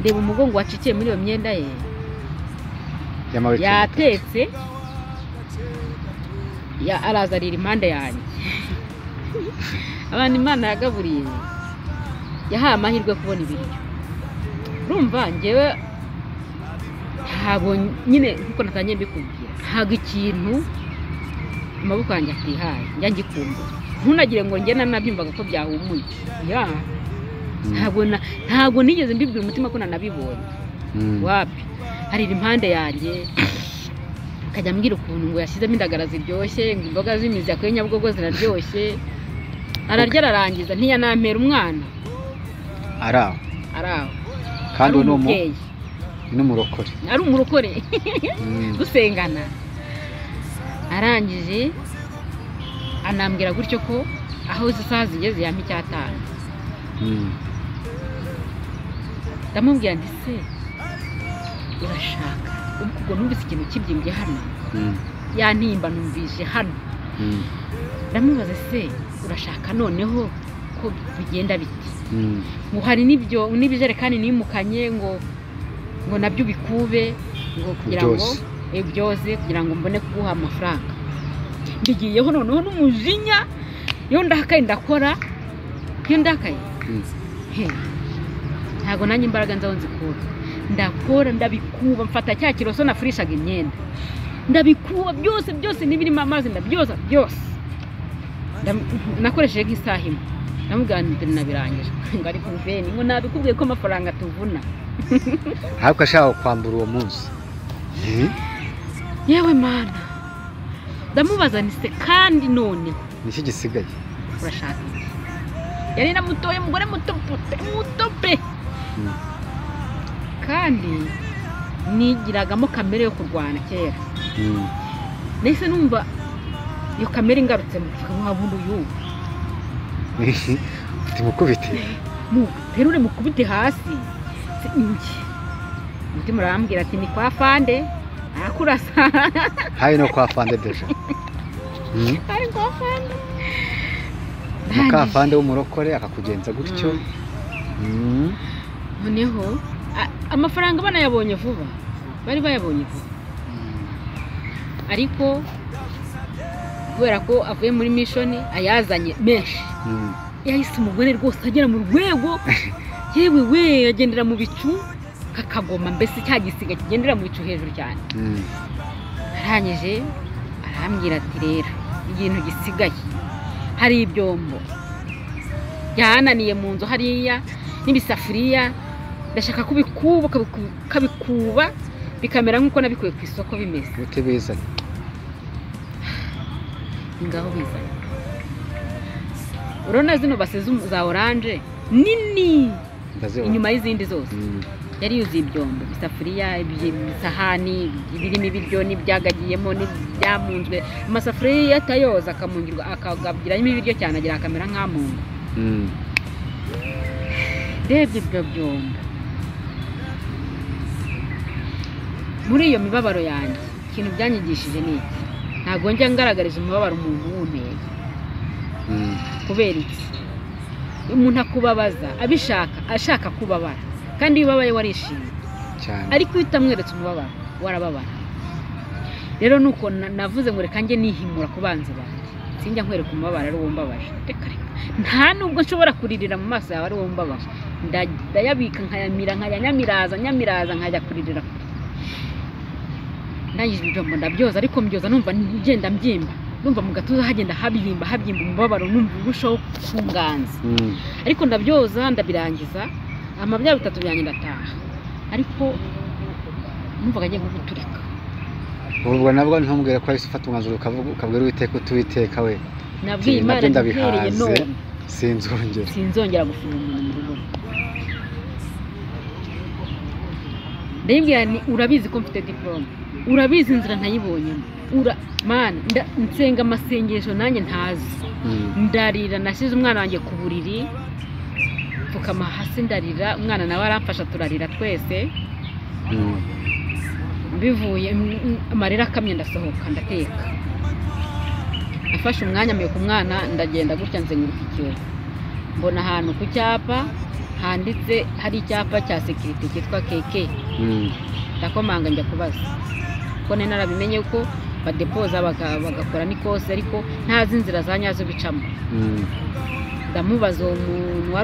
ndeba umugongo wacikiye muri iyo myenda ye yatetse, ya araza arira impande yanjye. Abantu Imana yagaburiye yahaye amahirwe kubona ibiryo. Urumva njyewe ntabwo nyine nkuko natangiye mbikubwira, ntabwo ikintu amaboko yanjye atihaye njya ngikumbura. Ntunagire ngo njye nanabyumvaga ko byahumuye. Ya ntabwo nigeze mbibwira umutima ko nanabibonye. Wapi, harira impande yanjye akajya ambwira ukuntu ngo yashyizemo indagara ziryoshye, ngo imboga z'imizi yakuye Nyabugogo ziraryoshye. Ararya ararangiza ntiyanampera umwana. Araho kandi n'umurokore, ari umurokore dusengana. Arangije anambwira gutyo ko aho izo saha zigeze yampa 5. Ndamubwira nti se urashaka ubwo numvise ikintu kibyimbye hano, ya ntimba numvise hano. Ndamubaza se urashaka noneho ko bigenda biti? Ngo hari n'ibyo n'ibijerekani nimukanye ngo nabyo bikube, ngo kugira ngo byoze, kugira ngo mbone kuguha amafaranga. Mbigiyeho noneho n'umujinya, iyo ndakaye ndakora, iyo ndakaye ntabwo nanjye imbaraga nzaho nzikura, ndakora ndabikuba, mfata cya kiroso nafurishaga imyenda ndabikuba byose byose, n'ibirimo amazi ndabyoza byose. Nakoresheje nk'isaha imwe, ndamubwira nti nabirangije. Ngo ariko mveni ngo nabikubwiye ko amafaranga tuvuna. Ariko ashaka kwambura uwo munsi. Yewe Mana, ndamubaza nti se kandi none niki gisigaye urashaka iki? Yari na mutoye, umugore muto muto pe, kandi nigiragamo kamere yo kurwana kera. Nahise numva iyo kamere ingarutse mu bundi uyu timukubite, muterure mukubite hasi. Umutima urambwira ati ni kwa fande arakurasa. Hayi no kwa fande deja. Hari kwa fande. Mukafande w'umurokore akakugenza gutyo. Noneho amafaranga banayabonye vuba, bari bayabonye vuba, ariko kubera ko avuye muri mission ayazanye menshi, yahise umugore rwose agera mu rwego Yewe we agendera mu bicu kakagoma, mbese cya gisiga kigendera mu bicu hejuru cyane. Arangije arambwira ati rero ikintu gisigaye hari ibyombo byananiye mu nzu hariya n'ibisafuriya, ndashaka kubikuba ukabikuba bikamera nk'uko nabikuye ku isoko bimeze. Gute bizanye? Ngaho bizanye. Urabona zino base za oranje nini inyuma y'izindi zose yari yuzuye ibyombo, ibisafuriya, ibisahani birimo ibiryo n'ibyagagiyemo n'ibyamunzwe, amasafuriya atayoza akamungirwa akagabwiramo ibiryo cyane agira akamera nk'amungu. Ndebye ibyo byombo muri iyo mibabaro yanjye, ikintu byanyigishije ni iki: ntabwo njya ngaragariza umubabaro umuntu wunteye. Kubera iki? Umuntu akubabaza abishaka, ashaka kubabara, kandi iyo ubabaye warishimye cyane, ariko iyo utamweretse umubabaro warababara. Rero nuko navuze ngo reka njye nihimura ku banzi banjye, sinjya nkwereka umubabaro ari uwo mbabaje, reka reka, nta nubwo nshobora kuririra mu maso yawe ari uwo mbabaje, ndayabika nkayamira nkayanyamiraza nyamiraza nkajya kuririra kure. Ndangije ibyombo ndabyoza, ariko mbyoza numva ngenda mbyimba, numva mu gatuza hagenda habyimba habyimba, umubabaro numva urushaho kunganza. Ariko ndabyoza ndabirangiza, amabya bitatu byanjye ndataha, ariko numvaga ngiye nko guturika. Ubwo nabwo ntumbwire ko wahise ufata umwanzuro ukabwira Uwiteka uti Uwiteka we, nabwiye Imana ndabihaze, none sinzongera gufunga umuntu mu rugo. Ndayibwira nti urabizi ko mfite diplome, urabizi inzira ntayibonyemo, mana nsenga amasengesho nanjye ntazi, ndarira, nashyize umwana wanjye ku buriri mfukama hasi ndarira, umwana nawe aramfasha turarira twese. Mbivuye amarira akamye ndasohoka ndateka, nafashe umwanya mwe ku mwana ndagenda gutya nzenguruka ikiyovu, mbona ahantu ku cyapa handitse, hari icyapa cya sekirite cyitwa KK. Ndakomanga njya kubaza, kuko nari narabimenye ko badepoza bagakora n'ikose, ariko ntazi inzira za nyazo bicamo. Ndamubaza uwo muntu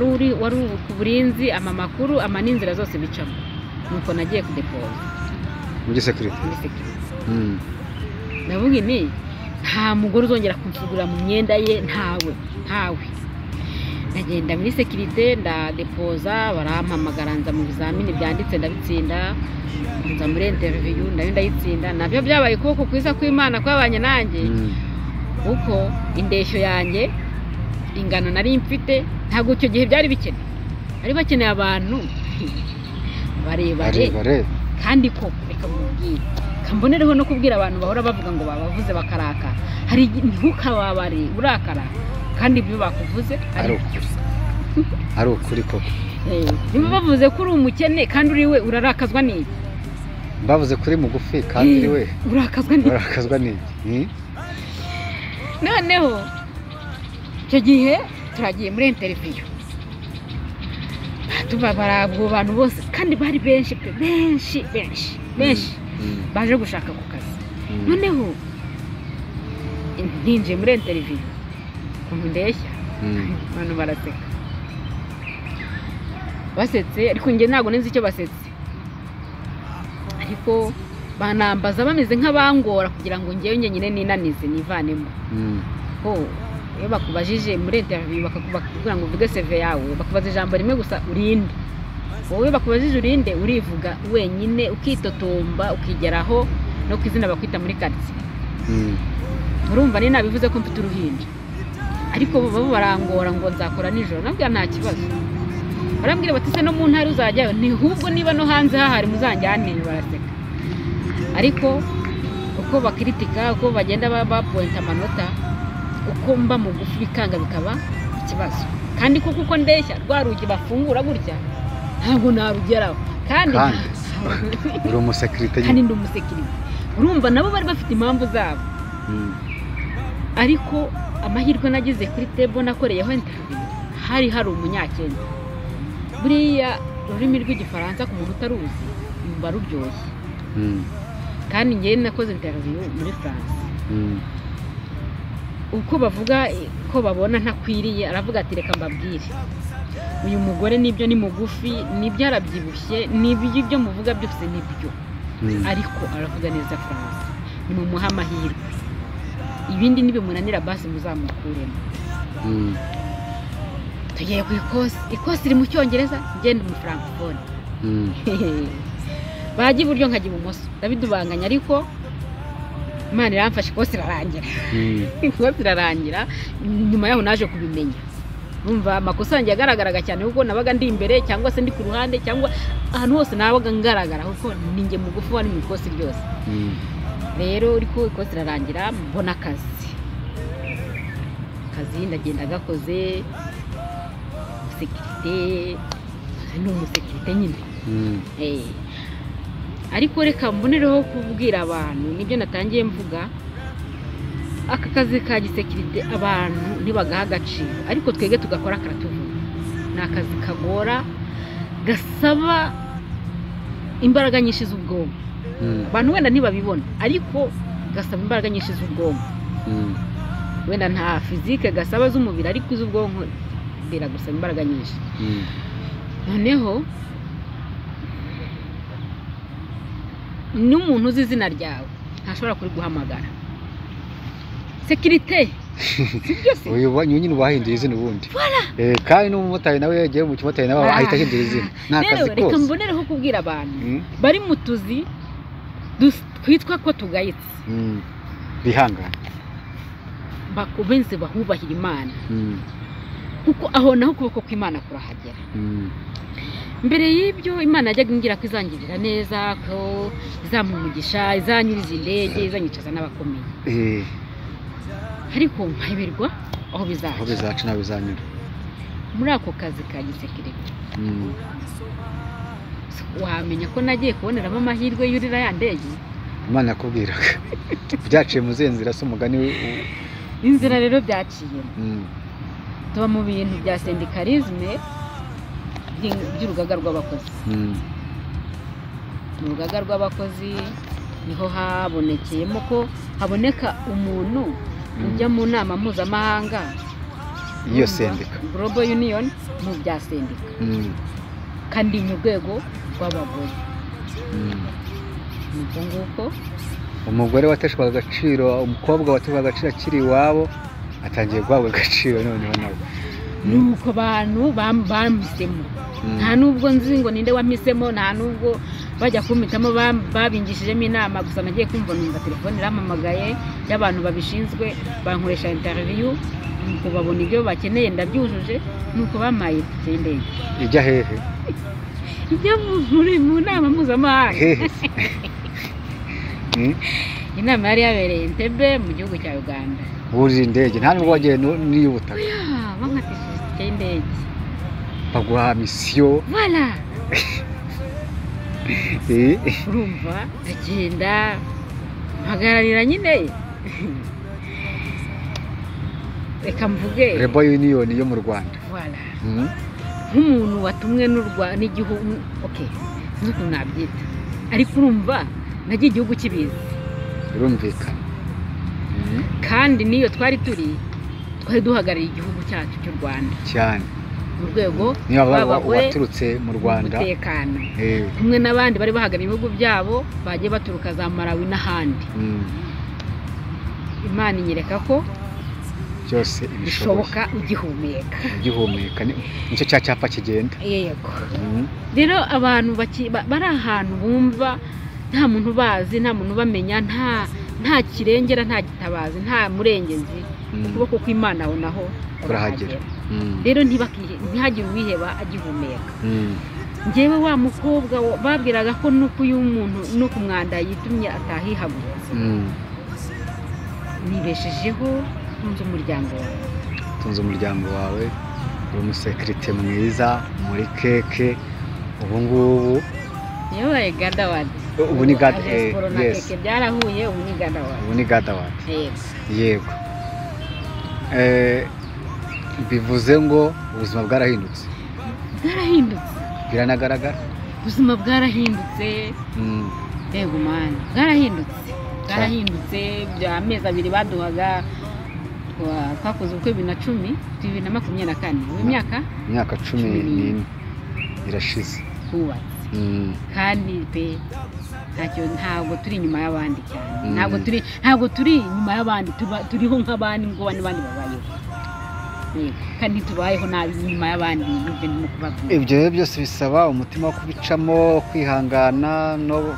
wari ku burinzi, ama makuru ama n'inzira zose bicamo, nuko nagiye kudepoza muri sekirite. Ndavuga nti nta mugore uzongera kumfugura mu myenda ye, ntawe ntawe. Ndagenda muri sekirite ndadepoza, barampamagara nza mu bizamini byanditse ndabitsinda, nza muri interview nayo ndayitsinda. Nabyo byabaye ukuboko kwiza kw'Imana kwabanye nanjye, kuko indeshyo yanjye ingano nari mfite ntabwo icyo gihe byari bikenewe, bari bakeneye abantu barebare kandi koko. Reka mubwire, kambonereho no kubwira abantu bahora bavuga ngo babavuze bakarakara, hari ntukababare urakara kandi ibyo bakuvuze ari ukuri, ari ukuri koko. Niba bavuze ko uri umukene kandi uri we, urarakazwa n'iki? Bavuze kuri mugufi kandi uri we, urakazwa n'iki? Urakazwa n'iki? Noneho icyo gihe turagiye muri interview, tubabara abo bantu bose kandi bari benshi pe, benshi benshi benshi baje gushaka ku kazi. Noneho ninjiye muri interview ukuntu ndeshya, abantu baraseka, basetse, ariko njye ntabwo nzi icyo basetse, ariko banambaza bameze nk'abangora kugira ngo njyewe nyine ninanize nivanemo. Ko iyo bakubajije muri interview bakakubwira ngo uvuge CV yawe, bakubaza ijambo rimwe gusa, urinde. Wowe bakubajije urinde, urivuga wenyine ukitotomba ukigeraho no kwizina bakwita muri quartier. Urumva ni nabivuze ko mfite uruhinja, ariko bo barangora ngo nzakora nijoro, nabwo nta kibazo. Barambwira bati se no mu ntara uzajyayo? Ni hubwo niba no hanze hahari muzanjyane. Baraseka, ariko uko bakritika, uko bagenda bapointa amanota, uko mba mugufi bikanga bikaba ikibazo. Kandi kuko uko ndeshya rwa rugi bafungura gutya ntabwo narugeraho, kandi uri umusekirite, kandi ndi umusekirite. Urumva nabo bari bafite impamvu zabo. Ariko amahirwe nagize kuri table nakoreyeho interview, hari umunyakenya. Buriya ururimi rw'igifaransa ku muntu utaruzi yumva ruryoshye. Kandi njye nakoze interview muri France. Uko bavuga ko babona ntakwiriye, aravuga ati reka mbabwire, uyu mugore nibyo ni mugufi, nibyo arabyibushye, nibyo ibyo muvuga byose nibyo, ariko aravuga neza Faransa, nimumuhe amahirwe, ibindi nibimunanira basi muzamukuremo. Tugiye ku ikosi, ikosi iri mu Cyongereza, ngenda umu francophone. Bajya iburyo nkajya ibumoso, ndabidubanganya, ariko Imana iramfasha ikosi irarangira. Ikosi irarangira, nyuma yaho naje kubimenya. Numva amakosa yanjye yagaragaraga cyane kuko nabaga ndi imbere cyangwa se ndi ku ruhande cyangwa ahantu hose nabaga ngaragara kuko ninjye mugufi wari mu ikosi ryose. Rero ariko ikosi irarangira, mbona akazi. Akazi ndagenda gakoze, sekirite, ni umusekirite nyine. Ariko reka mbonereho kubwira abantu nibyo natangiye mvuga, aka kazi ka gisekirite abantu ntibagaha agaciro, ariko twege tugakora karatuvuna. Ni akazi kagora, gasaba imbaraga nyinshi z'ubwonko. Abantu wenda ntibabibona, ariko gasaba imbaraga nyinshi z'ubwonko. Wenda nta fizike gasaba z'umubiri, ariko iz'ubwonko biragusaba imbaraga nyinshi. Noneho n'umuntu uzi izina ryawe ntashobora kuriguhamagara. Sekirite sibyo se? Uyu nyine wahinduye izina ubundi. Kandi n'umumotari nawe yagiye mu kimotari nawe ahita ahindura izina. Nta kazi kose. Reka mbonereho kubwira abantu bari mu tuzi twitwa ko tugayitse. Bihangana. Bakubenze bahubahira Imana. Kuko aho naho ukuboko kw'Imana kurahagera. Mbere y'ibyo Imana yajyaga imbwira ko izangirira neza, ko izamuha, izanyuriza indege, izanyicaza n'abakomeye. Ariko nkayoberwa aho bizaca. Aho bizaca nawe bizanyura. Muri ako kazi ka gisekirite. Wamenya ko nagiye kuboneramo amahirwe yurira ya ndege. Imana yakubwiraga. Byaciye mu zihe nzira se umugani? Inzira rero byaciyemo. Tuba mu bintu bya syndicalisme by'urugaga rw'abakozi. Mu rugaga rw'abakozi niho habonekeyemo ko haboneka umuntu ujya mu nama mpuzamahanga iyo sendika, Global Union, mu bya sendika, kandi mu rwego rw'abagore. Nuko nguko umugore wateshwaga agaciro, umukobwa wateshwaga agaciro akiri iwabo atangiye guhabwa agaciro noneho nawe. Nuko abantu bampisemo, nta nubwo nzi ngo ninde wampisemo, nta nubwo bajya kumpitamo babingishijemo inama, gusa nagiye kumva numva telefone irampamagaye y'abantu babishinzwe, bankoresha interview, nuko babona ibyo bakeneye ndabyujuje, nuko bampaye itike y'indege. Ijya hehe? Ijya mu nama mpuzamahanga. Inama yari yabereye Entebbe mu gihugu cya Uganda. Wurira indege nta nubwo wagiye n'iy'ubutaka. Bankatishije itike y'indege. Baguha misiyo. Voilà. Urumva ndagenda mpagararira nyine. Reka mvuge Rebel Union yo mu Rwanda. Voilà. Nk'umuntu watumwe n'igihugu, okay, sinzi ukuntu nabyita, ariko urumva nagiye igihugu kibizi. Birumvikana. Kandi niyo twari turi duhagarariye igihugu cyacu cy'u Rwanda cyane mu rwego rw'abagore waturutse mu Rwanda umutekano, kumwe n'abandi bari bahagarariye ibihugu byabo bagiye baturuka za Malawi n'ahandi. Imana inyereka ko byose bishoboka ugihumeka. Ugihumeka nicyo cya cyapa kigenda. Yego. Rero abantu bari ahantu bumva nta muntu bazi, nta muntu bamenya, nta kirengera, nta gitabazi, nta murengezi, ukuboko kw'Imana aho naho kurahagera. Rero ntihagire uwiheba agihumeka. Njyewe wa mukobwa babwiraga ko nuko uyu muntu no ku mwanda yitumye atahihagurutse, nibeshejeho, ntunze umuryango wawe. Tunze umuryango wawe, uri umusekirite mwiza muri keke ubu ngubu. Yabaye gadawadi. Ubu ni gada, yes. Keke byarahuye, ubu ni gadawadi. Ubu ni gadawadi. Yego. Bivuze ngo ubuzima bwarahindutse. Bwarahindutse. Biranagaragara. Ubuzima bwarahindutse. Yego man, bwarahindutse. Bwarahindutse, bya amezi abiri baduhaga Twakoze ubukwe 2010, 2024, imyaka 14 irashize twubatse. Kandi pe ntacyo, ntabwo turi inyuma y'abandi cyane, ntabwo turi inyuma y'abandi, turiho nk'abandi ngo abandi babayeho, kandi tubayeho nabi inyuma y'abandi. N'ibyo ndimo kubabwira, ibyo rero byose bisaba umutima wo kubicamo, kwihangana no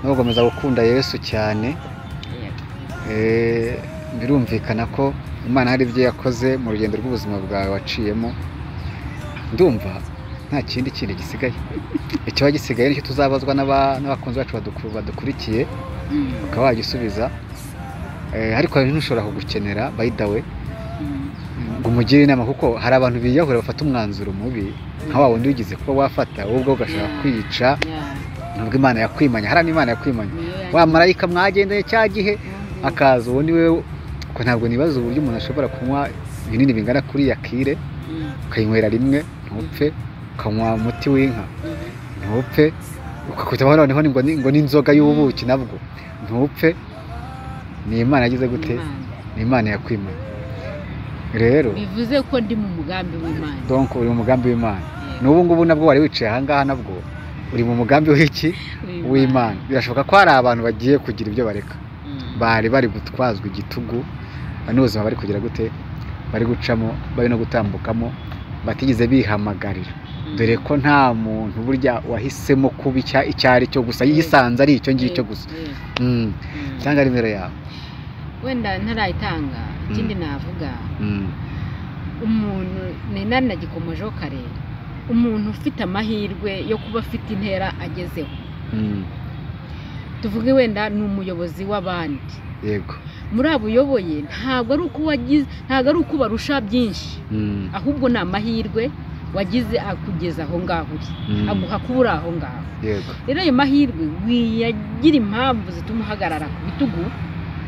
gukomeza gukunda Yesu cyane. Birumvikana ko Imana hari ibyo yakoze mu rugendo rw'ubuzima bwawe waciyemo. Ndumva nta kindi kintu gisigaye, ikiba gisigaye nicyo tuzabazwa n'abakunzi bacu badukurikiye, ukaba wagisubiza. Ariko hari n'ushobora kugukenera by the way, ngo umugire inama, kuko hari abantu biyahura bafata umwanzuro mubi nka wa wundi wigeze kuba wafata, wowe ubwo ugashaka kwica. Nubwo Imana yakwimanya, hari n'Imana yakwimanya, wa marayika mwagendanye cya gihe akaza, uwo ni we. Ko ntabwo nibaza uburyo umuntu ashobora kunywa ibinini bingana kuri yakire, ukayinywera rimwe ntupfe, ukanywa umuti w'inka ntupfe, ukakutaho noneho ngo n'inzoga y'ubuki nabwo ntupfe. Ni Imana yagize gute? Ni Imana yakwimanye. Rero bivuze ko ndi mu mugambi w'Imana. Donc uri mu mugambi w'Imana. N'ubu ngubu nabwo wari wicaye aha ngaha, nabwo uri mu mugambi w'iki? W'Imana. Birashoboka ko hari abantu bagiye kugira ibyo bareka, bari bari gutwazwa igitugu n'ubuzima bari kugira gute, bari gucamo, bari no gutambukamo, batigeze bihamagarira. Dore ko nta muntu burya wahisemo kuba icyo ari cyo gusa, yisanze ari icyo ngicyo gusa. Tanga nimero yawe. Wenda ntarayitanga, ikindi navuga, umuntu nari nagikomojeho kare, umuntu ufite amahirwe yo kuba afite intera agezeho, tuvuge wenda ni umuyobozi w'abandi. Yego. Muri abo uyoboye ntabwo ari uko wagize, ntabwo ari uko ubarusha byinshi, ahubwo ni amahirwe wagize akugeza aho ngaho uri, aguha kuba uri aho ngaho. Yego. Rero ayo mahirwe wiyagira impamvu zituma uhagarara ku bitugu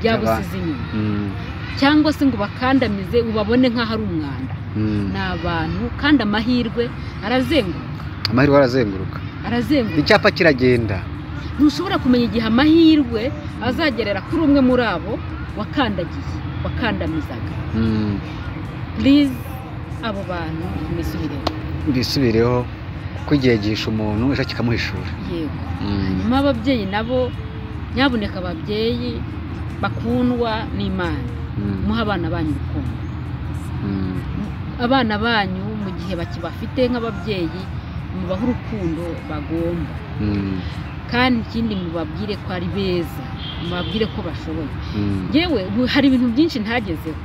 by'abusize inyuma, cyangwa se ngo bakandamize ubabone nk'aho ari umwanda. Ni abantu, kandi amahirwe arazenguruka. Amahirwe arazenguruka. Arazenguruka. Icyapa kiragenda. Ntushobora kumenya igihe amahirwe azagerera kuri umwe muri abo wakandagiye, wakandamizaga. Please, abo bantu mwisubireho. Bisubireho, kuko igihe gihisha umuntu ejo kikamuhishura. Yego. Hanyuma ababyeyi nabo, nyabuneka ababyeyi bakundwa n'Imana, muha abana banyu urukundo. Abana banyu mu gihe bakibafite nk'ababyeyi, mubahe urukundo bagomba. Kandi ikindi mubabwire ko ari beza, mubabwire ko bashoboye. Yewe hari ibintu byinshi ntagezeho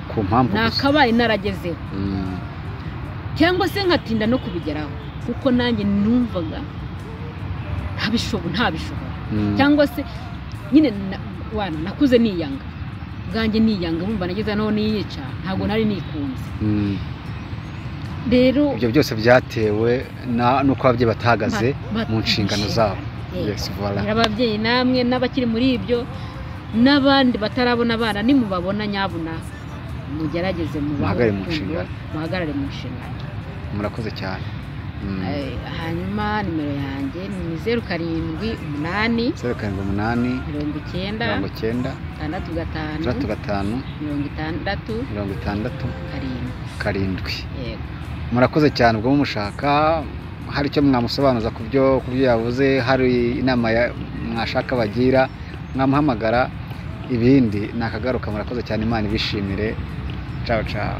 ku mpamvu gusa nakabaye naragezeho, cyangwa se nkatinda no kubigeraho, kuko nanjye numvaga ntabishobora, cyangwa se nyine nakuze niyanga bwanjye, niyanga bumva nageze naho niyica, ntabwo nari nikunze. Rero ibyo byose byatewe n'uko ababyeyi batahagaze mu nshingano zabo. Yes, voilà. Ababyeyi namwe n'abakiri muri ibyo n'abandi batarabona abana, nimubabona nyabuna mugerageze mubahagarare mu nshingano, muhagarare mu nshingano. Murakoze cyane. Hanyuma nimero yanjye ni 0 7 8 0 7 8 90 90 65 65 60 60 7. Yego. Murakoze cyane. Ubwo mumushaka hari icyo mwamusobanuza ku byo yavuze, hari inama mwashaka bagira, mwamuhamagara, ibindi nakagaruka. Murakoze cyane, Imana ibishimire. Ciao ciao.